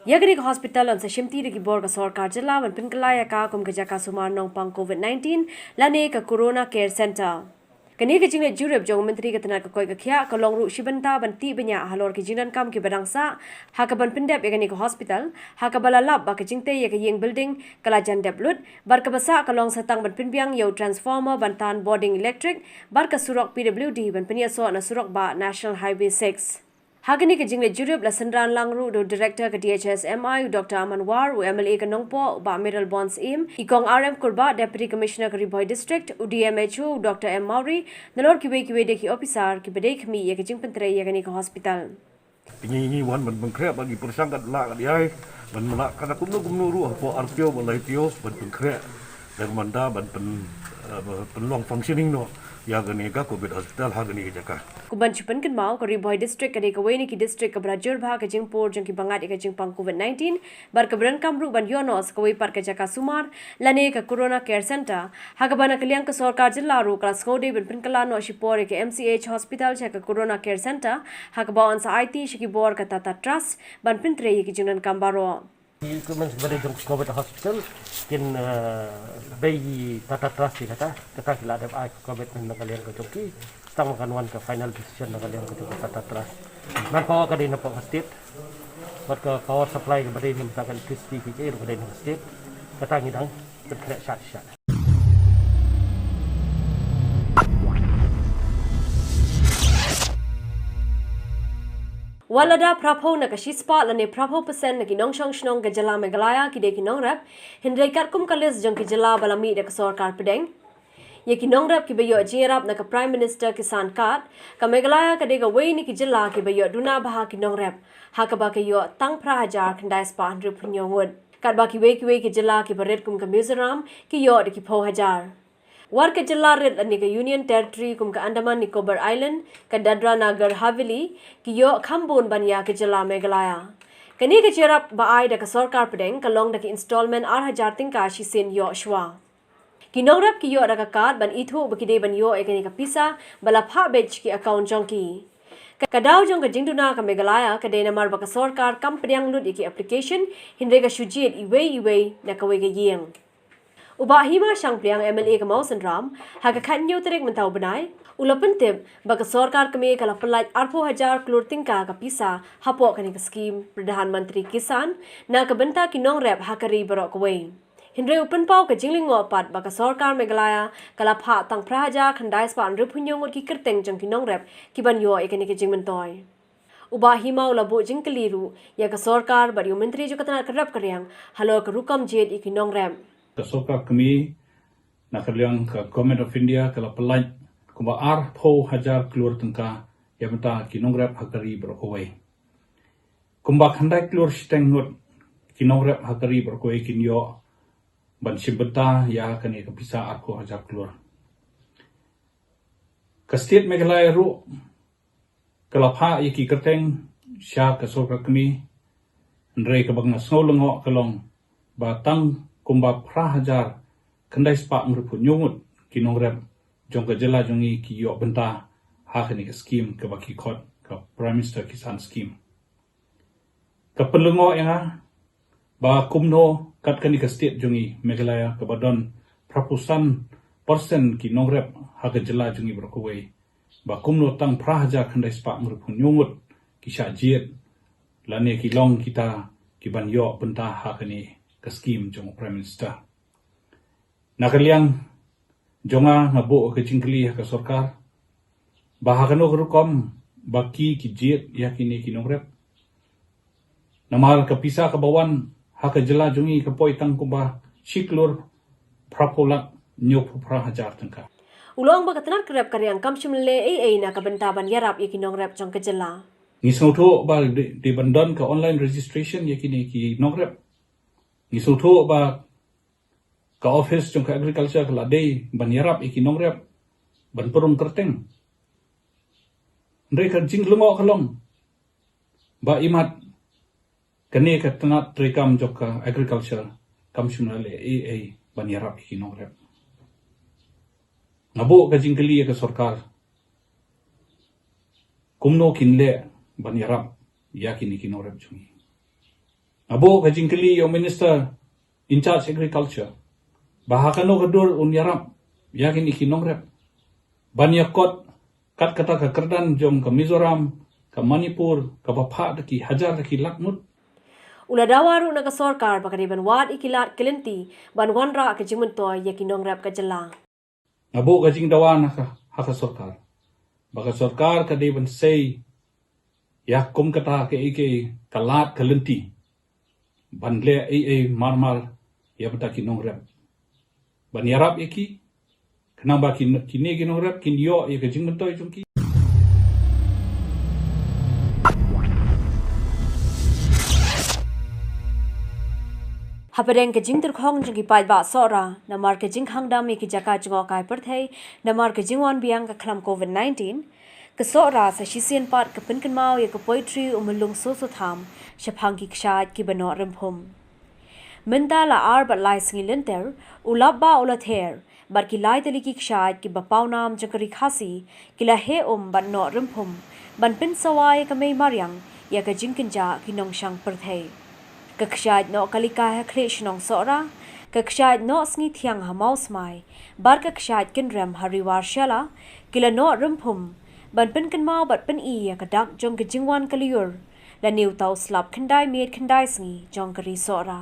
Ïa kane ka hospital yn sa shimti da ki bor ka sorkar jylla ban pynkylla ïa ka kum ka jaka sumar nongpang covid nineteen lane ka Corona Care Centre. Kane ka jingleit jurip jong u Myntri ka tnat ka koit ka khiah ka long ruh shi bynta ban tih bniah halor ki jingdonkam kiba dang sah ha kaban pyndep ïa kane ka hospital, ha kaba la lap ba ka jingtei ïa ka ïing building ka la jan dep lut, bad kaba sah ka long sa tang ban pynbiang ïa u transformer ban tan bording electric bad ka surok P W D ban pynïasoh na surok bah National Highway six. Ha kane ka jingleit jurip la synran lang ruh da u Director ka D H S M I u Doctor Aman War, u M L A ka Nongpoh u Bah Mayralborn Syiem, i Kong R M Kurbah, Deputy Commissioner ka Ri Bhoi District, u D M H O u Doctor M Mawrie, nalor kiwei kiwei de ki ophisar kiba dei khmih ïa ka jingpyntrei ïa kane ka hospital. Te ngi ngi wan ban pynkhreh ba ngi pyrshang kat lah kat ïai ban mlak kat kumno kumno ruh hapoh ar taïew ba lai taïew ban pynkhreh. Dei ban da ban pyn, eh, ban pynlong functioning noh ïa kane ka covid hospital ha kane ka jaka. Kum ban shu pynkynmaw, ka Ri Bhoi District ka dei kawei na ki district kaba la jur bha ka jingpur jong kiba ngat ïa ka jingpang covid nineteen bad kaba donkam ruh ban ïoh noh sa kawei pat ka jaka sumar lane ka Corona Care Centre, ha kaba na ka liang ka sorkar jylla ruh ka la sngewdei ban pynkylla noh shipor ïa ka M C H hospital sha ka Corona Care Centre, ha kaba yn sa aiti sha ki bor ka Tata Trust ban pyntrei ïa ki jingdonkam baroh. Ki equipments kiba dei jong ka covid hospital kin, eh, bei Tata Trust ïa kata, kata ki la dep ai ka covid na ka liang ka jong ki. Tang ba kan wan ka final decision na ka liang ka jong ka Tata Trust. Manpower ka dei na ka state bad ka power supply kaba dei na ka electricity ki ruh ka dei na ka state. Kata ngi dang pynkhreh shait shait. Wat lada phraphew na ka shispah lane phraphew percent na ki nongshong shnong ka jylla Meghalaya ki dei ki nongrep, hynrei katkum ka list jong ki jylla ba la mih da ka sorkar pdeng ïa ki nongrep kiba ïoh jingïarap na ka Prime Minister Kisan Card, ka Meghalaya ka dei kawei na ki jylla kiba ïoh duna bha ki nongrep, ha kaba ka ïoh tang phra hajar khyndai spah hynriewphew hynñiew ngut. Katba kiwei kiwei ki jylla kiba rit kum ka Mizoram ki ïoh da ki phew hajar. Wat ka jylla rit lane ka Union Territory kum ka Andaman Nicobar Island, ka Dadra Nagar Haveli, ki ïoh kham bun ban ïa ka jylla Meghalaya. Kane ka jingïarap ba ai da ka sorkar pdeng ka long da ki installment ar hajar tyngka shisien ïoh shuwa. Ki nongrep ki ïoh da ka card ban ithuh ba ki dei ban ïoh ïa kane ka pisa ba la phah beit sha ki account jong ki. Ka, ka daw jong ka jingduna ka Meghalaya ka dei namar ba ka sorkar kam pdiang lut ïa ki application, hynrei ka shu jied iwei iwei na kawei ka ïing. U Bah Hima Shangpliang, M L A ka Mawsynram, ha ka khathynñiew tarik mynta u bnai, u la pyntip ba ka sorkar kmie ka la pyllait arphew hajar klur tyngka ka pisa hapoh kane ka scheme Pradhan Mantri Kisan na ka bynta ki nongrep ha ka ri baroh kawei. Hynrei u pynpaw ka jinglyngngoh pat ba ka sorkar Meghalaya ka la phah tang phra hajar khyndai spah hynriewphew hynñiew ngut ki kyrteng jong ki nongrep ki ban ïoh ïa kane ka jingmyntoi. U Bah Hima u la buh jingkylli ruh ïa ka sorkar bad ïa u myntri jong ka tnat ka rep ka riang halor ka rukom jied ïa ki nongrep. Ka sorkar kmie na ka liang ka Government of India ka la pyllait kumba arphew hajar klur tyngka ïa bynta ki nongrep ha ka ri baroh kawei. Kumba khyndai klur shiteng ngut ki nongrep ha ka ri baroh kawei kin ïoh ban shim bynta ïa kane ka pisa arphew hajar klur. Ka state Meghalaya ruh ka la phah ïa ki kyrteng sha ka sorkar kmie, hynrei kaba nga sngew lyngngoh ka long ba tang kumba phra hajar khyndai spah hynriewphew hynñiew ngut ki nongrep jong ka jylla jong ngi ki ïoh bynta ha kane ka skim kaba ki khot ka Prime Minister Kisan Scheme. Ka pynlyngngoh ïa nga ba kumno kat kane ka state jong ngi Meghalaya kaba don phraphew san percent ki nongrep ha ka jylla jong ngi baroh kawei, ba kumno tang phra hajar khyndai spah hynriewphew hynñiew ngut ki shah jied lane ki long kita ki ban ïoh bynta ha kane ka skim jong u Prime Minister. Na ka liang jong nga, nga buh ka jingkylli ha ka sorkar ba ha kano ka rukom ba ki ki jied ïa kine ki nongrep. Namar ka pisa kaba wan ha ka jylla jong ngi ka poi tang kumba shi klur phraphew lak hynñiewphew phra hajar tyngka. U la ong ba ka tnat ka rep ka riang kam shym leh ei ei na ka bynta ban ïarap ïa ki nongrep jong ka jylla. Ngi sngewthuh ba dei, dei ban don ka online registration ïa kine ki nongrep. Ngi sngewthuh ba ka office jong ka agriculture ka la dei ban ïarap ïa ki nongrep ban pynrung kyrteng. Hynrei ka jinglyngngoh ka long ba imat kane ka tnat treikam jong ka agriculture kam shym la leh ei ei ban ïarap ïa ki nongrep. Nga buh ka jingkylli ïa ka sorkar kumno kin leh ban ïarap ïa kine ki nongrep jong ngi. Nga buh ka jingkylli ïa u Minister in charge Agriculture ba ha kano ka dur un ïarap ïa kine ki nongrep ban ïakot kat kata ka kyrdan jong ka Mizoram, ka Manipur, kaba phah da ki hajar da ki lak ngut. U la dawa ruh na ka sorkar ba ka dei ban wad ïa ki lad ki lynti ban wanrah ka jingmyntoi ïa ki nongrep ka jylla. Nga buh ka jingdawa na ka, ha ka sorkar ba ka sorkar ka dei ban sei ïa kum kata kaei kaei ka lad ka lynti ban leh ei ei mar mar ïa bynta ki nongrep ban ïarap ïa ki, khnang ba ki, kine ki nongrep kin ïoh ïa ka jingmyntoi jong ki. Hapdeng ka jingtyrkhong jong ki paidbah Sohra namar ka jingkhang dam ïa ki jaka jngohkai pyrthei namar ka jingwan biang ka khlam covid nineteen, ka Sohra sa shisien pat ka pynkynmaw ïa ka poetry u Myllung Soso Tham shaphang ki kshaid kiba noh rymphum. Mynta la ar bad lai sngi lynter, u lap ba u la ther bad ki lai tylli ki kshaid kiba pawnam jong ka ri Khasi ki la heh um bad noh rymphum ban pynsawa ïa ka mei mariang ïa ka jingkynjah ki nongshang pyrthei. Ka kshaid noh kalikai ha khlieh shnong Sohra, ka kshaid noh sngi thiang ha Mawsmai bad ka kshaid kynrem ha Riwar Shella ki la noh rymphum ban pynkynmaw bad pyni ïa ka dak jong ka jingwan ka lyiur lane uta u slap khyndai miet khyndai sngi jong ka ri Sohra.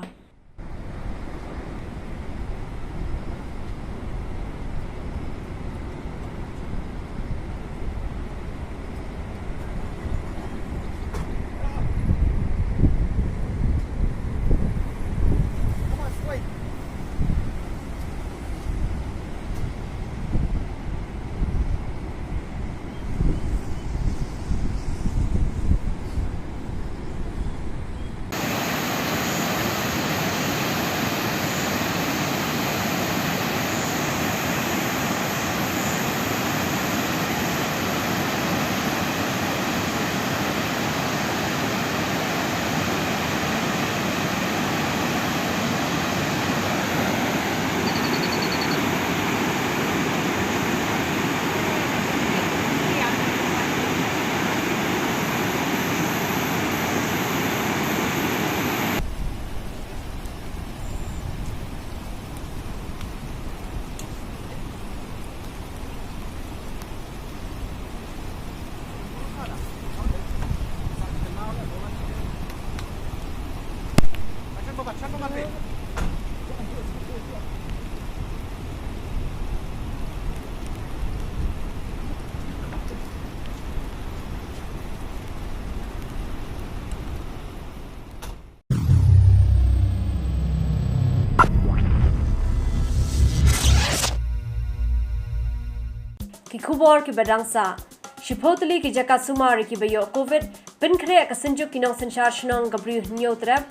Khubor kiba dang sah. Shiphew tylli ki jaka sumar ïa kiba ïoh Covid, pynkhreh ka Synjuk ki Nongsynshar Shnong ka Bri u Hynñiewtrep.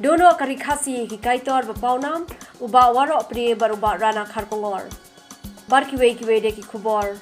Don noh ka Ri Khasi ki kaitor ba pawnam, u Bah Waroh Pde bad u Bah Rana Kharkongor. Bad kiwei kiwei de ki khubor.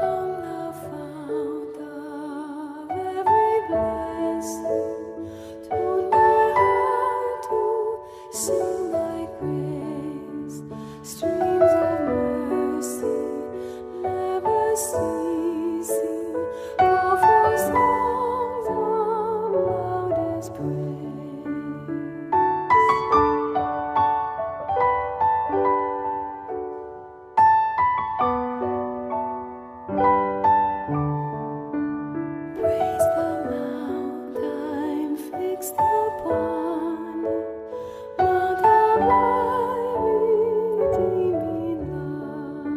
Come, thou fount of every blessing, tune my heart to sing thy grace. Streams of mercy never ceasing, pour forth songs of loudest praise. Praise the mount I'm fixed upon, mount of thy redeeming love.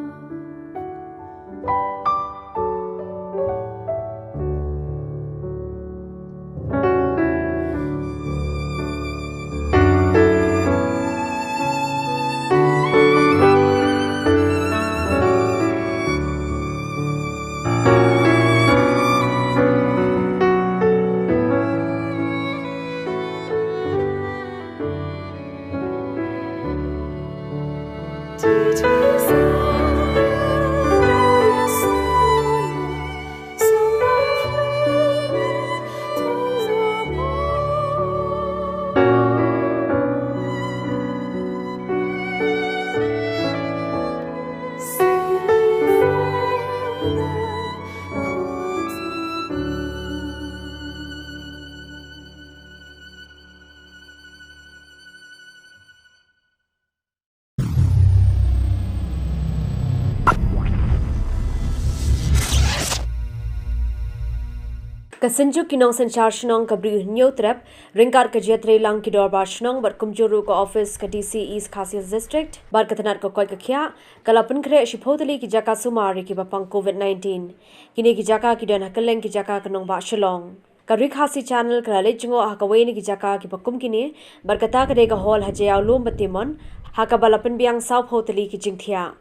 Ka Synjuk ki Nongsynshar Shnong ka Bri u Hynñiewtrep, ryngkat ka jingïatreilang ki Dorbar Shnong bad kumjuh ruh ka ophis ka D C East Khasi Hills District bad ka tnat ka koit ka khiah, ka la pynkhreh shiphew tylli ki jaka sumar ïa kiba pang Covid nineteen. Kine ki jaka ki don ha kylleng ki jaka ka nongbah Shillong. Ka Ri Khasi Channel ka la leit jngoh ha kawei na ki jaka kiba kum kine, bad kata ka dei ka hall ha Jaïaw Lum Batimon, ha kaba la pynbiang sawphew tylli ki jingthiah.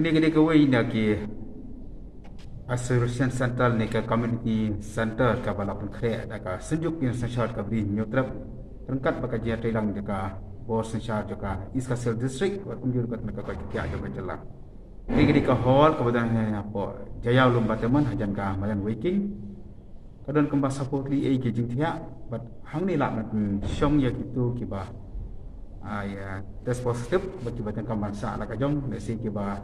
Kane ka dei kawei na ki isolation center ne ka community center kaba la pynkhreh da ka Synjuk ki Nongsynshar ka Bri u Hynñiewtrep ryngkat bad ka jingïatreilang jong ka bor synshar jong ka East Khasi Hills District, bad kumjuh ruh katne ka koit ka khiah jong ka jylla. Te kane ka hall kaba don hangne hapoh Jaiaw Lumba Temon hajan ka Madan Weiking ka don kumba saphew tylli ei ki jingthiah, bad hangne lah ban shong ïa kito kiba, ah, ïa test positive, bad kiba donkam ban sah la ka jong, lehse kiba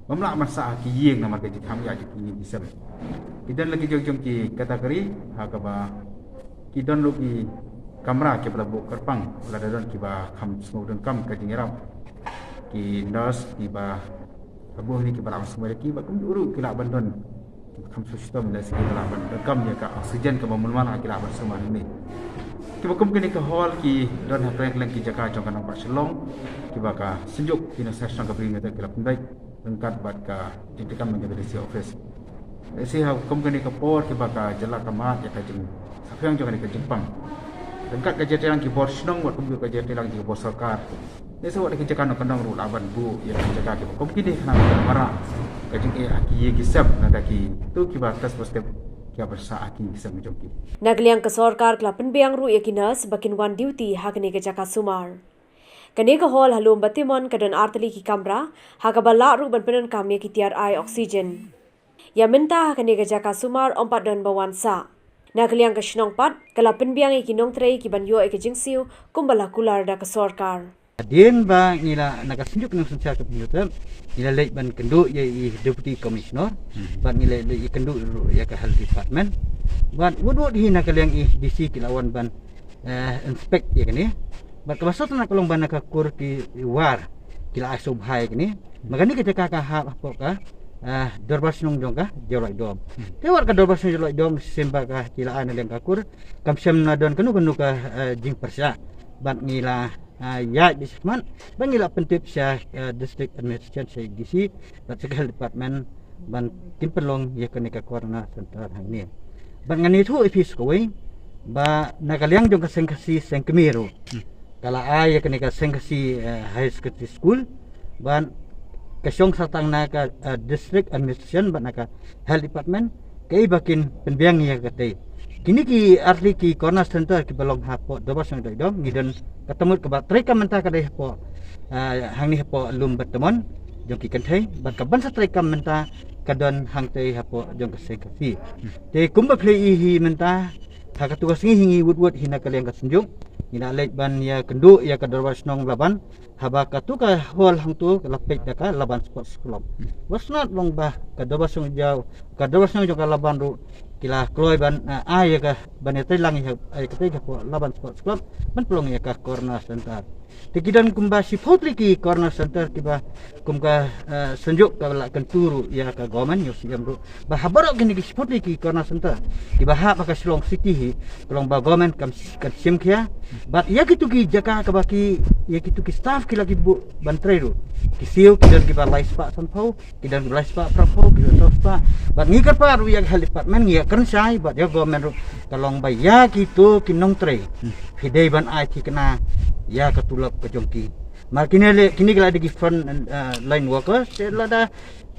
bym lah ban sah ha ki ïing namar ka jingkham ïaid jong ki ïing ki sem. Ki don la ki jong jong ki category, ha kaba ki don ruh ki kamra kiba la buh kyrpang, lada don kiba kham sngew donkam ka jingïarap, ki nurse kiba la buh hangne kiba lah ban sumar ïa ki, bad kumjuh ruh ki lah ban don kiba kham sngewshitom, lehse kiba lah ban donkam ïa ka oxygen kaba mlmal, ki lah ban sumar hangne. Kiba kum kine ki hall ki don ha kylleng kylleng ki jaka jong ka nongbah Shillong, kiba ka Synjuk ki nongshah shnong ka Bri Mawthaw ki la pynbeit ryngkat bad ka jingtrei kam jong ka D C office. Lehse ha kum kane ka por kiba ka jylla ka mad ïa ka jingsaphriang jong kane ka jingpang, ryngkat ka jingtrei lang ki bor shnong bad kumjuh ka jingtrei lang ki bor sorkar, lehse wat ki jaka nongkyndong ruh lah ban buh ïa ki jaka kiba kum kine khnang ban wanrah ka jingeh ha ki ïing ki sem na ka kito kiba test positive, kiba sah ha ki ïing ki sem jong ki. Na ka liang ka sorkar ka la pynbiang ruh ïa ki nurse ba kin wan duty ha kane ka jaka sumar. Kane ka hall ha Lumba Temon ka don ar tylli ki kamra, ha kaba lah ruh ban pyndonkam ïa ki tiar ai oxygen. Ïa mynta ha kane ka jaka sumar ym pat don ba wan sah. Na ka liang ka shnong pat, ka la pynbiang ïa ki nongtrei ki ban ïoh ïa ka jingsiew kumba la kular da ka sorkar. Hadien ba ngi la, na ka Synjuk Nongshong Synshar ka Bri Mawthaw, ngi la leit ban kynduh ïa i Deputy Commissioner, bad ngi la leit ïa kynduh ruh ïa ka Health Department. Bad wut wut hi na ka liang i D C ki la wan ban, eh, inspect ïa kane. Bad kaba sot na ka long ba na ka kur ki war ki la ai sngewbha ïa kane. Ma kane ka jaka ka hap hapoh ka, eh, Dorbar Shnong jong ka Jowai Dom. Te wat ka Dorbar Shnong Jowai Dom, shisien ba ka ki la ai na liang ka kur, kam shym la don kano kano ka, eh, jingpyrshah. Bad ngi la, eh, ïaid beit shakhmat, bad ngi la pyntip sha, eh, District Administration, sha D C, bad sha ka Health Department, ban kin pynlong ïa kane ka Corona Center hangne. Bad ngan ïathuh ïa phi sa kawei, ba na ka liang jong ka Seng Khasi Seng Kmie ruh, ka la ai ïa kane ka Seng Khasi, eh, Higher Secondary School, bad ka shong sa tang na ka, eh, District Administration bad na ka Health Department, kaei ba kin pynbiang ïa katei. Kine ki ar tylli ki Corona Center kiba long hapoh Dorbar Shnong Jowai Dom, ngi don kata mut kaba treikam mynta ka dei hapoh, eh, hangne hapoh Lumba Temon jong ki kynthei, bad ka ban sa treikam mynta ka don hangtei hapoh jong ka Seng Khasi. Te kumba phi la ïohi mynta, ha katu ka sngi hi ngi wut wut hi na ka liang ka Synjuk, ngi la leit ban ïa kynduh ïa ka Dorbar Shnong Laban, haba katu ka hall hangtu ka la peit da ka Laban Sports Club. Wat sngewthuh long ba ka Dorbar Shnong Jaw, ka Dorbar Shnong jong ka Laban ruh ki la kloi ban, eh, ai ïa ka, ban ïatrei lang ïa, ïa katei ka Laban Sports Club ban pynlong ïa ka Corona Center. Te ki don kumba shiphew tylli ki Corona Center kiba kum ka, eh, Synjuk ka la kyntu ruh ïa ka government, ïa u C M ruh, ba ha baroh kine ki shiphew tylli ki Corona Center kiba hap ha ka Shillong City hi, ka long ba government kam, kan shim khia. Bad ïa kitu ki jaka kaba ki, ïa kitu ki staff ki la ki buh ban trei ruh, ki siew ki don kiba lai spah sanphew, ki don kiba lai spah phraphew, ki don saw spah. Bad ngi kyrpad ruh ïa ka Health Department, ngi ïa kren shai bad ïa government ruh, ka long ba ïa kitu ki nongtrei, phi dei ban ai thikna ïa ka tulop ka jong ki. Mar kine le, kine ki la dei ki front, eh, line workers, te lada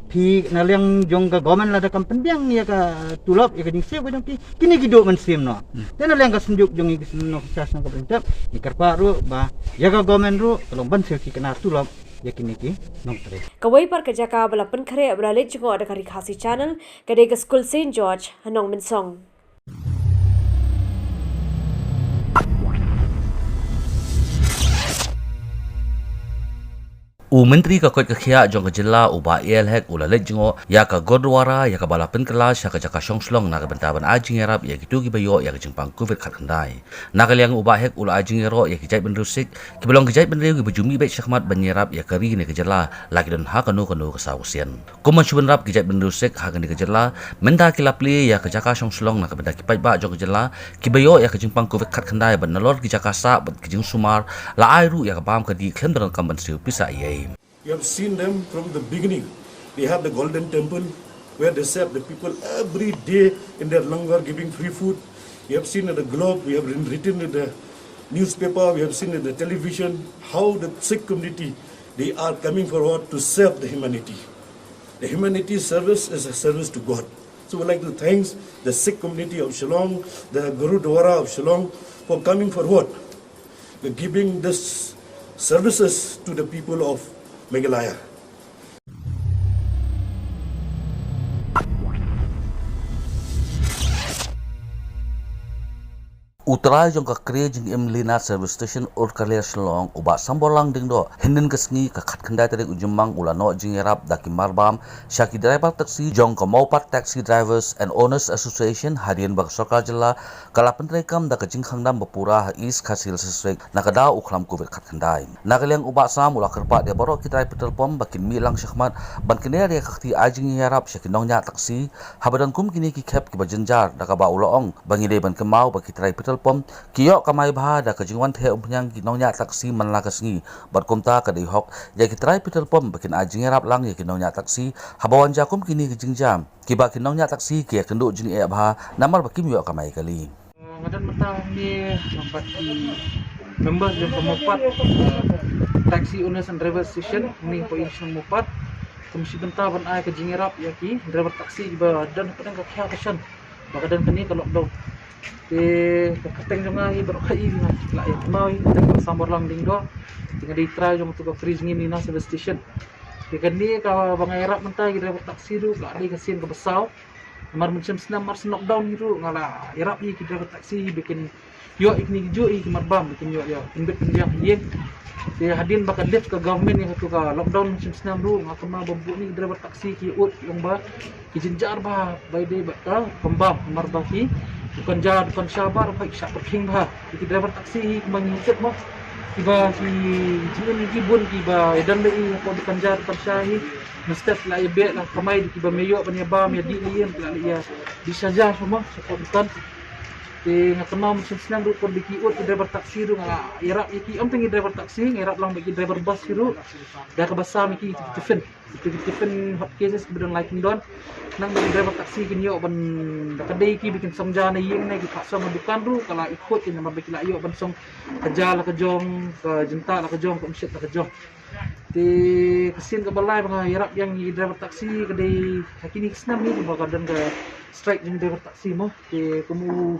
phi na liang jong ka government lada kam pynbiang ïa ka tulop, ïa ka jingsiew ka jong ki, kine ki duh mynsiem noh. Te na liang ka Synjuk jong ngi ki Synjuk Nongshong Synshar ka Bri Mawthaw, ngi kyrpad ruh ba ïa ka government ruh ka long ban siew thikna tulop ïa kine ki nongtrei. Kawei pat ka jaka ba la pynkhreh ba la leit jngoh da ka Ri Khasi Channel, ka dei ka skul Saint George ha Nongmynsong. U Myntri ka koit ka khiah jong ka jylla u Bah A L Hek u la leit jngoh ïa ka Gurdwara ïa kaba la pynkylla sha ka jaka shong shlong na ka bynta ban ai jingïarap ïa kito kiba ïoh ïa ka jingpang covid khatkhyndai. Na ka liang u Bah Hek u la ai jingïaroh ïa ki jaitbynriew Sikh kiba long ki jaitbynriew kiba ju mih beit shakhmat ban ïarap ïa ka ri ne ka jylla, la ki don ha kano kano ka saw ka sien. Kum ban shu bynrap ki jaitbynriew Sikh ha kane ka jylla, mynta ki la plie ïa ka jaka shong shlong na ka bynta ki paidbah jong ka jylla kiba ïoh ïa ka jingpang covid khatkhyndai bad nalor ki jaka sah bad ki jingsumar, la ai ruh ïa ka bam ka dih khlem da donkam ban siew pisa ei ei. You have seen them from the beginning. They have the Golden Temple where they serve the people every day in their langar, giving free food. You have seen in the Globe, we have written, written in the newspaper, we have seen in the television how the Sikh community, they are coming forward to serve the humanity. The humanity service is a service to God. So we'd like to thank the Sikh community of Shillong, the Gurdwara of Shillong, for coming forward, the giving this services to the people of Meghalaya. U trai jong ka kre jingim Lina Service Station Urkalia Shillong u Bah Samborlang Dingdoh, hynnin ka sngi ka khatkhyndai tarik u Jymmang u la noh jingïarap da ki marbam sha ki driver taxi jong ka Mawpat Taxi Drivers and Owners Association hadien ba ka sorkar jylla ka la pyntreikam da ka jingkhang dam ba pura ha East Khasi Hills District na ka daw u khlam covid khatkhyndai. Na ka liang u Bah Sam u la kyrpad ïa baroh ki trai petrol pump ba kin mih lang shakhmat ban kner ïa ka kti ai jingïarap sha ki nongñiah taxi haba don kum kine ki khep kiba jynjar, da kaba u la ong ba ngi dei ban kynmaw ba ki trai petrol pump ki ïoh kamai bha da ka jingwan theh umphniang ki nongñiah taxi man la ka sngi, bad kumta ka dei hok ïa ki trai petrol pump ba kin ai jingïarap lang ïa ki nongñiah taxi haba wan jia kum kine ki jingjia kiba ki nongñiah taxi ki ïakynduh jingeh bha namar ba kim ïoh kamai kali. Nga don mynta hangne bad ki member jong ka Mawpat, eh, Taxi Owners and Drivers Association, hangne hapoh Ïing Shnong Mawpat. Kum shi bynta ban ai ka jingïarap ïa ki driver taxi ba don hapdeng ka khia ka shan ba ka don kane ka lockdown. Te ka kyrteng jong nga hi baroh hi nga la ïa kynmaw hi, kyrteng Bah Samborlang Dingdoh. Te nga dei trai jong tu ka kre jingim Lina Service Station. Te kane kaba nga ïarap mynta ki driver taxi ruh ka dei ka sien kaba saw. Namar mynshem snem mar shu lockdown hi ruh nga la ïarap ïa ki driver taxi ba kin ïoh ïa kine ki juh ïa ki marbam ba kin ïoh ïa pynbit pynbiang ha ïing. Te hadien ba ka lift ka government ïa katu ka lockdown mynshem snem ruh nga kynmaw ba bun ki driver taxi ki ud ïa ba ki jynjar bha ba ïadei bad ka kam bam namar ba ki dukan ja dukan sha baroh ki shah pyrkhing bha. Ki driver taxi hi kumba ngi tip mo, kiba ki jingim ki bun kiba ïadon bad i hapoh dukan ja dukan sha hi. Mynstep la ïa beh la kamai da kiba me ïoh ban ïa bam ïa dih ïa la ïa dih sha ja sha mo sha hapoh dukan. Te nga kynmaw mynshem snem ruh kor da ki ud ki driver taxi ruh nga ïarap ïa ki, ym tang ki driver taxi, nga ïarap lang bad ki driver bus ki ruh da kaba sam ïa ki tiffin. Ki tiffin hot cases kiba don lai kyndon. Nang ba ki driver taxi kin ïoh ban da ka dei ki ba kin song ja na ïing ne ki phah song ha dukan ruh ka la i khuid ïa namar ba ki la ïoh ban song ka ja la ka jong, ka jyntah la ka jong, ka umsyep la ka jong. Te ka sien kaba lai ba nga ïarap ïa ki driver taxi ka dei ha kine ki snem hi ba ka don ka strike jong driver taxi mo. Te kum u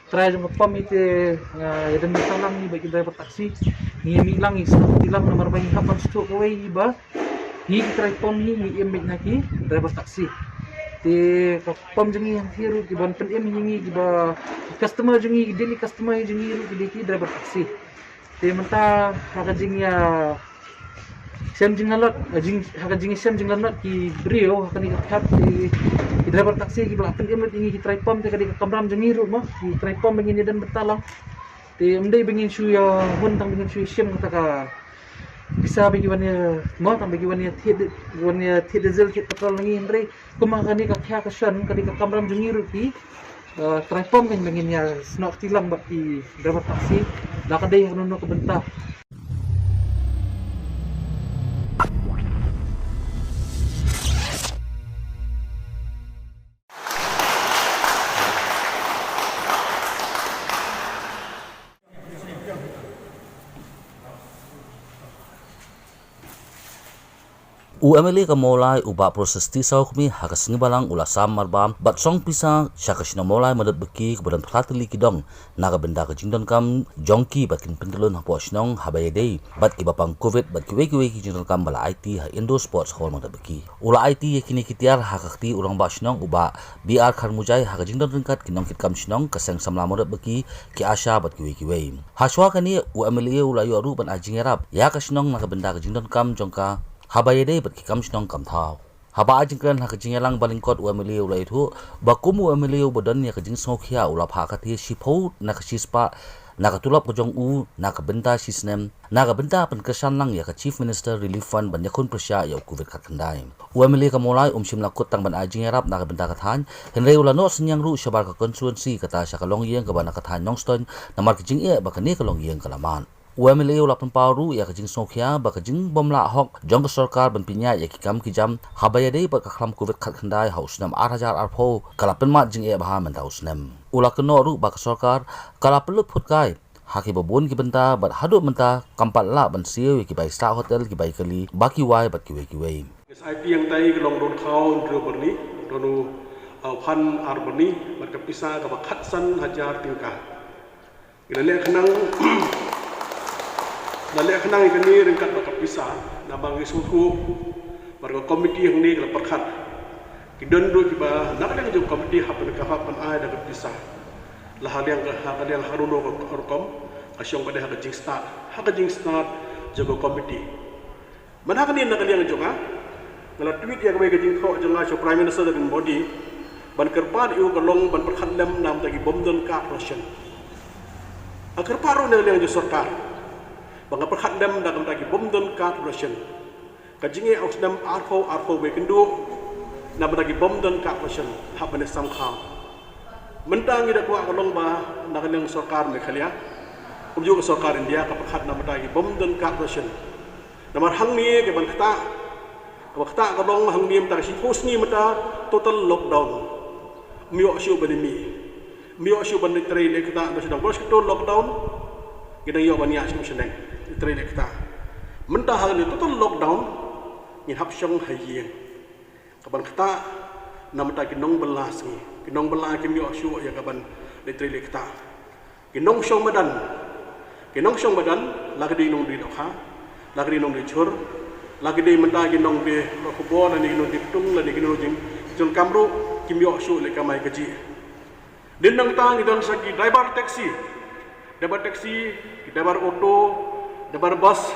trai jong ka pom hi te nga ïa don mynta lang hi bad ki driver taxi. Ngi mih lang ngi sngewthuh lang namar ba ngi hap ban sngewthuh kawei hi ba ngi ki trai pom hi ngi im beit na ki driver taxi. Te ka pom jong ngi hi ruh kiban pynim hi ngi kiba customer jong ngi, ki daily customer jong ngi ruh ki dei ki driver taxi. Te mynta ha ka jingïa shem jinglanot, ha jing, ha ka jingïashem jinglanot ki briew ha kane ka khap ki, ki driver taxi kiba la pynim lut ïa ngi ki trai pom, te ka dei ka kamram jong ngi ruh mo, ki trai pom ba ngin ïa don bynta lang. Te ym dei ba ngin shu ïa hun tang ba ngin shu ïa shem kata ka pisa ba ki wan ïa mo, tang ba ki wan ïa thied, wan ïa thied diesel thied petrol na ngi, hynrei kum ha kane ka khia ka shan ka dei ka kamram jong ngi ruh ki, eh, trai pom kan ba ngin ïa snoh kti lang bad ki driver taxi la ka dei ha kano kano ka bynta. U MLA ka Mawlai u Bah Precious T Sawkmie ha ka sngi Balang u la sam marbam bad song pisa sha ka shnong Mawlai Mawdatbaki kaba don phra tylli ki dong na ka bynta ka jingdonkam jong ki ba kin pyntyllun hapoh shnong haba ïadei bad kiba pang covid bad kiwei kiwei ki jingdonkam ba la aiti ha Indoor Sports Hall Mawdatbaki. U la aiti ïa kine ki tiar ha ka kti u Rangbah Shnong u Bah B R Kharmujai ha ka jingdon ryngkat ki nongkitkam shnong, ka seng samla Mawdatbaki, ki ASHA bad kiwei kiwei. Hashwa kane u MLA u la ïoh ruh ban ai jingïarap ïa ka shnong na ka bynta ka jingdonkam jong ka haba ïadei bad ki kam shnong kam thaw. Haba ai jingkren ha ka jingïalang ba lyngkot u MLA u la ïathuh ba kum u MLA uba don ïa ka jingsngewkhia u la phah ka thie shiphew na ka shispah na ka tulop ka jong u na ka bynta shisnem na ka bynta pynkyrshan lang ïa ka Chief Minister Relief Fund ban ïakhun pyrshah ïa u covid khatkhyndai. U MLA ka Mawlai um shym la kut tang ban ai jingïarap na ka bynta ka thaiñ, hynrei u la noh synñiang ruh shabar ka constituency, kata sha ka longïing kaba na ka thaiñ Nongstoiñ namar ka jingeh ba kane ka longïing ka la mad. U MLA u la pynpaw ruh ïa ka jingsngewkhia ba ka jingbymlah hok jong ka sorkar ban pynïaid ïa ki kam ki jam haba ïadei bad ka khlam covid khatkhyndai ha u snem ar hajar arphew ka la pynmad jingeh bha mynta u snem. U la kynnoh ruh ba ka sorkar ka la pynlut phutkai ha kiba bun ki bynta bad haduh mynta kam pat lah ban siew ïa ki bai sah hotel, ki bai kali, ba ki wai bad kiwei kiwei. Ngi sa aiti hangtai ka long donkhaw hynriew byrni, don u, uh, phan ar byrni bad ka pisa kaba khatsan hajar tyngka. Ngi la leh khnang Na leh khnang ïa kane ryngkat bad ka pisa, namar ngi sngewthuh ba ka komiti hangne ka la pyrkhat. Ki don ruh kiba na ka liang jong ka komiti hap ban, hap ban ai da ka pisa. La ha liang ka, ha ka liang ha runo ka rukom, ka shong ka dei ha ka jingstad, ha ka jingstad jong ka komiti. Mynta kane na ka liang jong nga, nga la tweet ïa kawei ka jingthoh jong nga sha u Prime Minister Narendra Modi, ban kyrpad ïa u ka long ban pyrkhat lem na bynta ki bym don card ration. Nga kyrpad ruh na ka liang jong sorkar ba ngan pyrkhat lem na ka bynta ki bym don card ration. Ka jingeh u snem arphew arphew wei kynduh na bynta ki bym don card ration hap ban ïasam kham. Mynta ngi da kwah ka long ba na ka liang sorkar Meghalaya, kumjuh ka sorkar India, ka pyrkhat na bynta ki bym don card ration. Namar hangne ka ban ktah, ka ban ktah ka long hangne mynta ka shiphew sngi mynta total lockdown. Ym ïoh shuh ban ïa mih, ym ïoh shuh ban leit trei leit ktah, ba shu dang bor shi total lockdown. Ngi dang ïoh ban ïa shuh shaneng leit trei leit ktah. Mynta hangne total lockdown, ngin hap shong ha ïing. Ka ban ktah na bynta ki nongbylla sngi, ki nongbylla kim ïoh shuh ïa ka ban leit trei leit ktah. Ki nongshong madan, ki nongshong madan, la ki dei nongdie dohkha, la ki dei nongdie jhur, la ki dei mynta ki nongdie dohkha bor, lane ki nongdie ktung, lane ki nongdie jingdonkam ruh, kim ïoh shuh leit kamai kajih. Dien nangta ngi don sa ki driver taxi, driver taxi, ki driver auto, driver bus,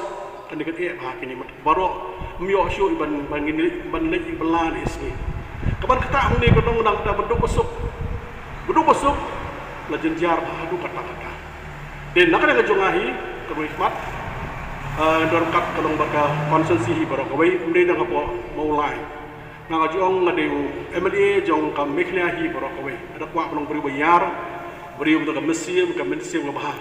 kane ka eh bha kine mat baroh ym ïoh shuh ban, ban ngin, ban leit ïa bylla ne sngi. Ka ban ktah hangne ka long nangta ba duk ba suk, ba duk ba suk, la jynjar bha haduh katta katta. Te na ka liang ka jong nga hi, ka ruh i khmat, eh, dor kat ka long bad ka constituency hi baroh kawei, ym dei tang hapoh Mawlai. Nga, nga ju ong nga dei u M L A jong ka Meghalaya hi baroh kawei. Nga da kwah ban long briew ba ïar, briew ba don ka mynsiem, ka mynsiem kaba bha.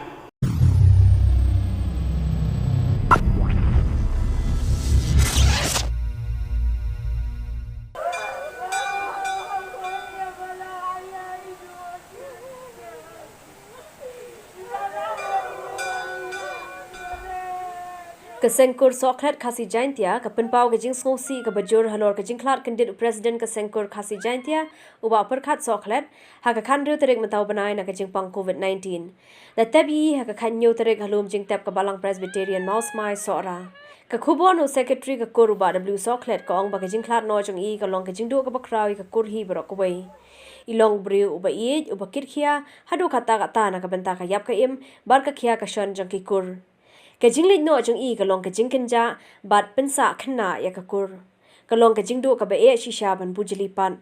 Ka Seng Kur Sohkhlet Khasi Jaintia ka pynpaw ka jingsngewsih kaba jur halor ka jingkhlad kyndit u President ka Seng Kur Khasi Jaintia, u Bah Pyrkhat Sohkhlet, ha ka khathynriew tarik mynta u bnai na ka jingpang covid nineteen. La tep ïa i ha ka khathynñiew tarik ha lum jingtep ka Balang Presbyterian Mawsmai Sohra. Ka khubor na u Secretary ka Kur u Bah W Sohkhlet ka ong ba ka jingkhlad noh jong i ka long ka jingduh kaba khraw ïa ka Kur hi baroh kawei. I long u briew uba ïeit, uba kitkhia haduh katta katta na ka bynta ka ïap ka im bad ka khia ka shon jong ki Kur. Ka jingleit noh jong i ka long ka jingkynjah bad pynsah khynnah ïa ka Kur. Ka long ka jingduh kaba eh shisha ban bujli pat.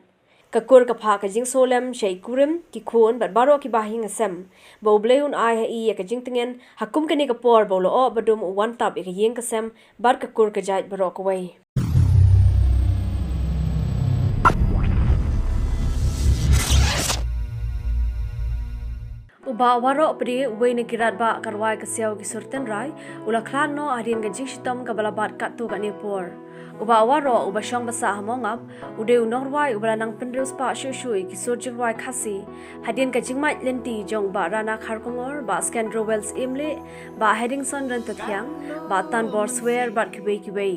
Ka Kur ka phah ka jingsngewlem sha i kurim, ki khun bad baroh kiba ha ïing ha sem, ba U Blei un ai ha i ïa ka jingtngen ha kum kane ka por ba u la oh ba dum u wan tap ïa ka ïing ka sem bad ka Kur ka jait baroh kawei. U Bah Waroh Pde, uwei na ki radbah ka rwai ka siaw ki sur tynrai, u la khlad noh hadien ka jingshitom kaba la bat katto katne por. U Bah Waroh, uba shong ba sah ha Mawngap, u dei u nongrwai uba la nang pynriewspah shuh shuh ïa ki sur jingrwai Khasi hadien ka jingmait lynti jong u Bah Rana Kharkongor, Bah Skendro Wells Imleh, Bah Headingson Ryntathiang, Bah Tanbor Swer bad kiwei kiwei.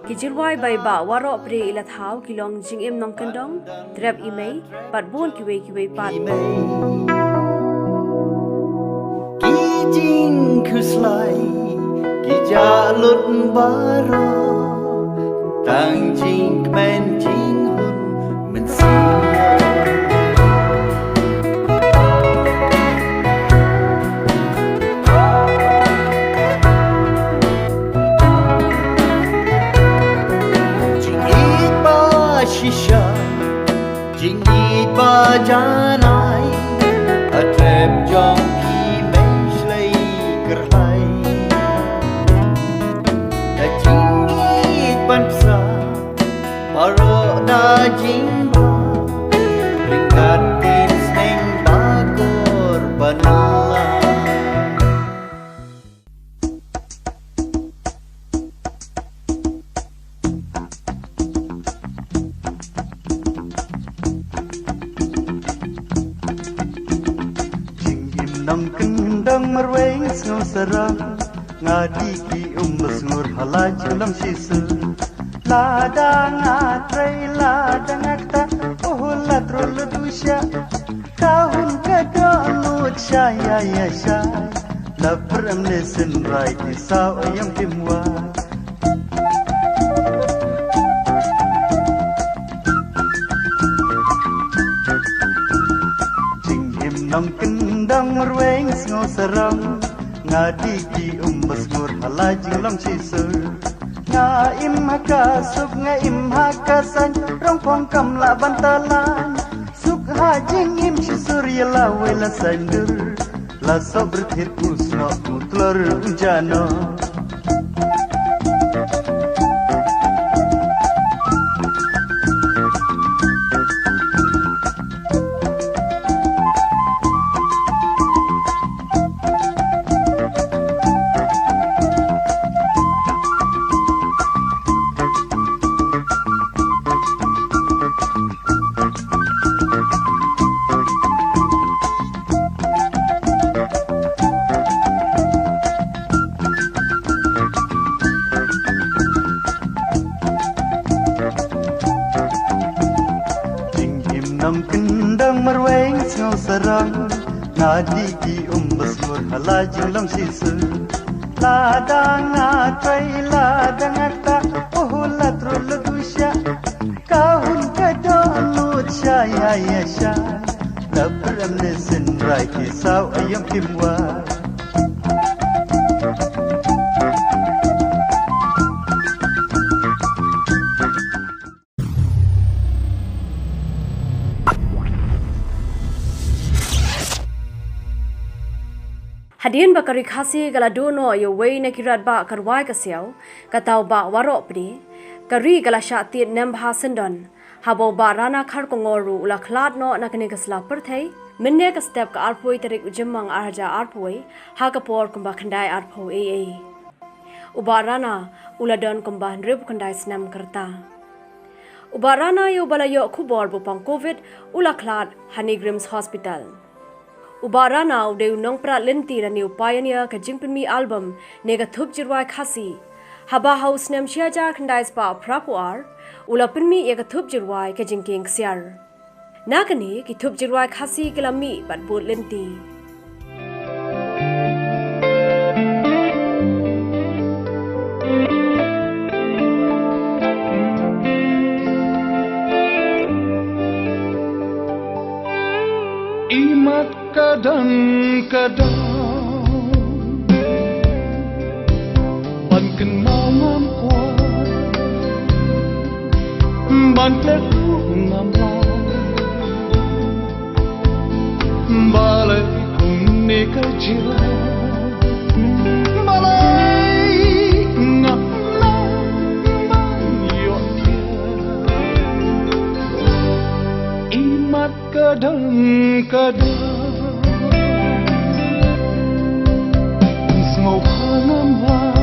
Ki jingrwai ba i Bah Waroh Pde i la thaw ki long Jingim Nongkyndong, Trep i Mei bad bun kiwei kiwei pat. Ki jingkhuslai ki jah lut baroh, tang jingkmen jinghun mynsiem. Jingïeit ba shisha, jingïeit ba janai, ha trep jong phi mei shlei kyrhai. Da jingïeit ban psa, baroh da jingbha, ryngkat kin sneng ba kor ba nylla. Jingim nongkyndong marwei sngew sarong, nga die ki um ba sngur ha la jingdom shisha. Lada nga trei lada nga ktah, oh la trei la dusha. Ka hun ka dohnud sha ïa ïa sha. La pyrem ne synrai ki saw ïam kim wa. Jingim nongkyndong marweng sngew sarong. Nga dih ki um ba sngur ha la jinglong shisha. Nga im ha ka suk, nga im ha ka saiñ, rong phong kam lah ban talan. Suk ha jingim shisha ïa la wei la saiñ dur. La soh byrthir u snoh u tlor u jano. Jingim nongkyndong marweng sngew sarong. Nga dih ki um ba sngur ha la jinglong shisha. La dang nga trei, la dang nga ktah, oh la tru la dusha. Ka hun ka dohnud sha ïa ïa sha. La pyrem ne synrai ki saw ïam kim wa. Hadien ba ka Ri Khasi ka la duh noh ïa uwei na ki radbah ka rwai ka siaw, kata u Bah Warohpde, ka ri ka la shah tied nem bha syndon. Haba u Bah Rana Kharkongor ruh u la khlad noh na kane ka sla pyrthei mynne ka step ka arphew tarik u Jymmang ar hajar arphew, ha ka por kumba khyndai arphew A A. U Bah Rana u la don kumba hynriewphew khyndai snem ka rta. U Bah Rana ïa uba la ïoh khubor ba u pang covid u la khlad ha NEIGRIHMS Hospital. U Bah Rana u dei u nongprat lynti lane u pioneer ka jingpynmih album ne ka thup jingrwai Khasi. Haba ha u snem shi hajar khyndai spah phraphew ar u la pynmih ïa ka thup jingrwai Ka Jingkieng Ksiar. Na kane ki thup jingrwai Khasi ki la mih bad bud lynti. Imat ka dang ka dang ban kynmaw ngam kwah, ban klet ruh ngam lah. Balei kumne ka jia? Balei ngam nang ban ïoh tiar? Imat ka dang ka dang, sngew ha ngam wai,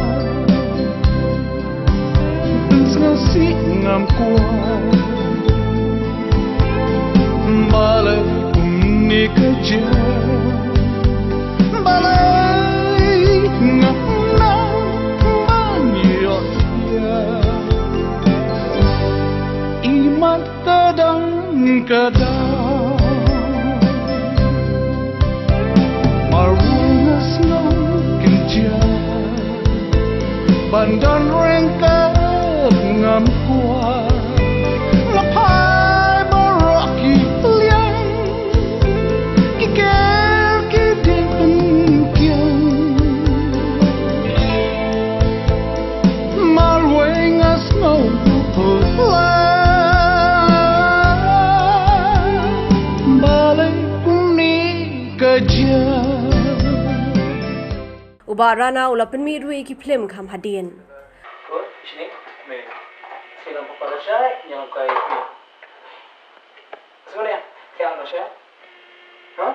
sngew sih ngam kwah. Balei kumne ka jia? Balei ngam nang ban ïoh tiar? Imat ka dang ka dang, marwei nga sngew kynjah ban don ryngkat ngam kwah. Nga phai baroh ki liang, ki ker ki dieng pynkiang. Marwei nga sngew pyrshah, balei kumne ka jia? U Bah Rana u la pynmih ruh ïa ki phlim kham hadien. Ko, shini, me. Silang papa rasha, yang kai, me. Sngewbha, kya rasha? Ha?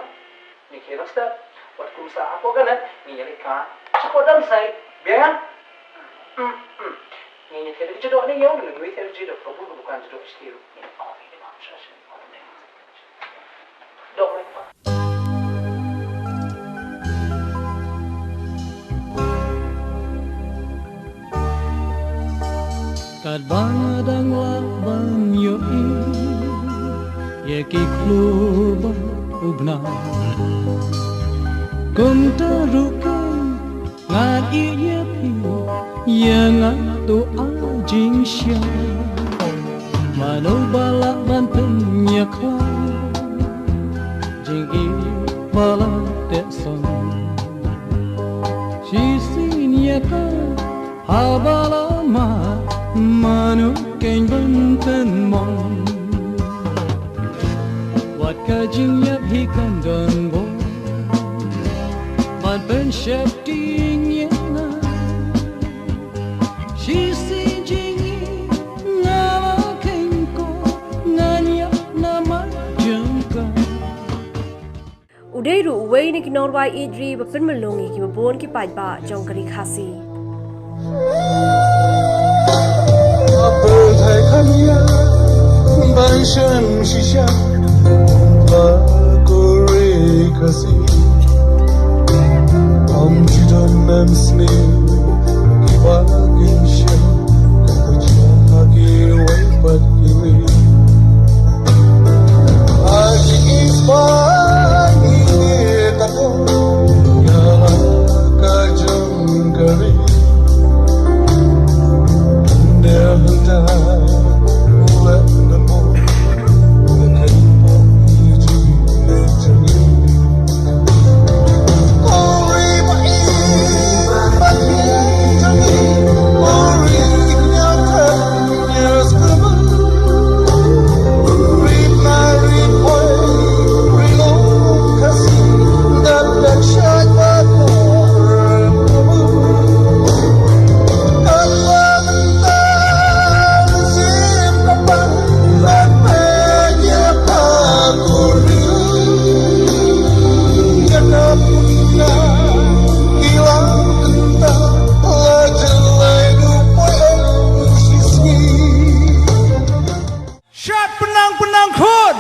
Ni khe nang step. Wat kum sa hapoh kanan, ni nyali ka. Hapoh dam sai, biang ya? Hmm, hmm. Ni ni khe jadok ni yong, ni ni khe jadok, kabu kabu kan jadok still. Ni, oh, ni, ni, dok ni. Katba nga dang lah ban ïohi ïa ki khlur bad u bnai, kumta ruh ka Ngan ïeit ïa phi, ïa nga to a jingshisha. Mano ba lah ban pynïakhlad, jingïeit ba la teh song. Shisien ïa ka haba la mad, mano kein ban pynmong. Wat ka jingïap hi kan don bor, ban pynsheptieng ïa nga. Shisien jingïeit nga la kheiñ ko, ngan ïap namar jong ka. U dei ruh uwei na ki nongrwai ïeit ri ba pynmlung ïa kiba bun ki paidbah jong ka ri Khasi. Ban shem shisha ba ko ri Khasi. Ym ju don mem sniew kiba kin shem, ka jia ha kiwei pat ki ri. Ha ki ispan ngi ïa ka jong ka ri. Shad pynang pynang khun.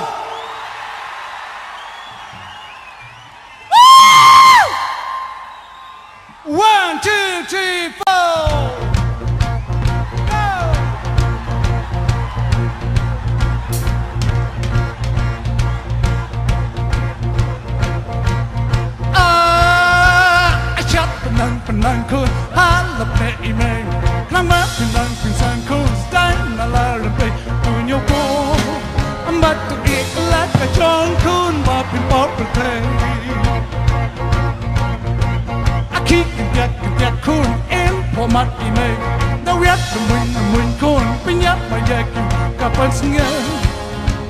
One, two, three, four. Go. Ah, shad pynang pynang khun, ha la pyneh i mei. Khlem ba pynang pynsan khun, sdang na la rem pei. Khun ïoh ko, ym bat tu i la ka jong khun ba pynpaw pyrthei. A ki kyntiat kyntiat khun, im phomat i mei. Da wiat rymmuiñ rymmuiñ khun, pynïap ma ïa ki ka pansngiat.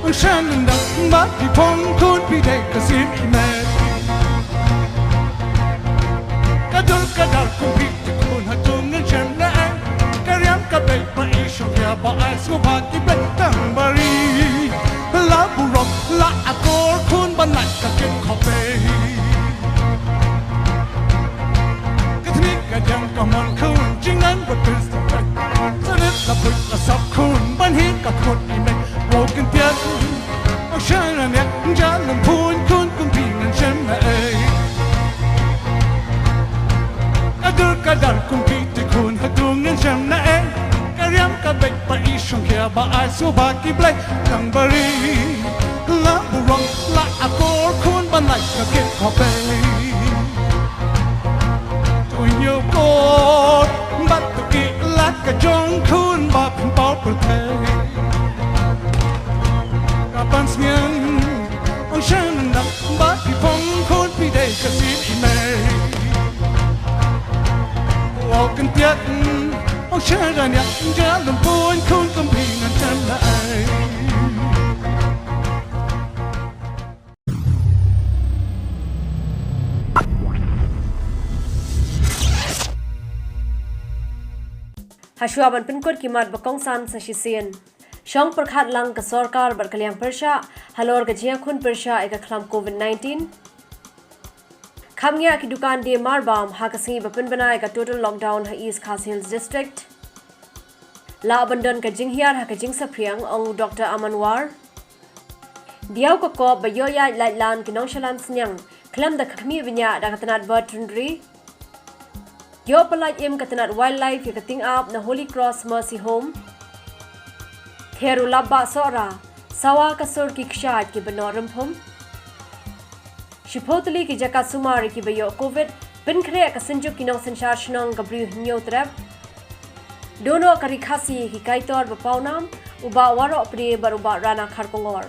Ong shen nang ba ki phong khun, phi dei ka sim i mei. Ka dur ka dar kum phi te khun, ha jong ngan shem na ai. Ka riam ka beit ba i shong khia ba ai, sngewbha ki beit tang ba ri. La burom la akor khun, ban lait ka kit khop bei. Ka tmi ka jam ka mon khun, jingngeit ba pynstep. Sa rit la put la sap khun, ban hi ka khut i mei. Wow kyntiat. Ong shen na niak, ja lem pun khun, kum phi ngan shem na ei. Ka dur ka dar kum phi te khun, ha jong ngan shem na ei. Ka riam ka beit ba i shong khia ba ai, sngewbha ki blei tang ba ri. La burom la akor khun, ban lait ka kit khop bei. Tu ïoh ko, bat tu i la ka jong khun ba pynpaw pyrthei. Ka pansngiat, ong shen nang ba ki phong khun, phi dei ka sim i mei. Wow kyntiat, ong shen na niak, ja lem pun khun, kum phi ngan shem na ei. Hashwa ban pynkut ki mat ba kongsan sa shisien. Shong pyrkhat lang ka sorkar bad ka liang pyrshah halor ka jingïakhun pyrshah ïa ka khlam covid nineteen. Kham ngiah ki dukan die marbam ha ka sngi ba pynbna ïa ka total lockdown ha East Khasi Hills District. Lah ban don ka jinghiar ha ka jingsaphriang, ong u Doctor Aman War. Diaw ka kop ba ïoh ïaid lait lan ki nongshalan sniang khlem da khmih bniah da ka tnat bird trynri. Ïoh pyllait im ka tnat wildlife ïa ka tyngab na Holy Cross Mercy Home. Ther u lap bah Sohra, sawa ka sur ki kshaid kiba noh rymphum. Shiphew tylli ki jaka sumar ïa kiba ïoh covid, Pynkhreh ka Synjuk ki Nongsynshar Shnong ka Bri u Hynñiewtrep. Duh noh ka Ri Khasi ha ki Kaitor ba pawnam, u Bah Waroh Pde bad u Bah Rana Kharkongor.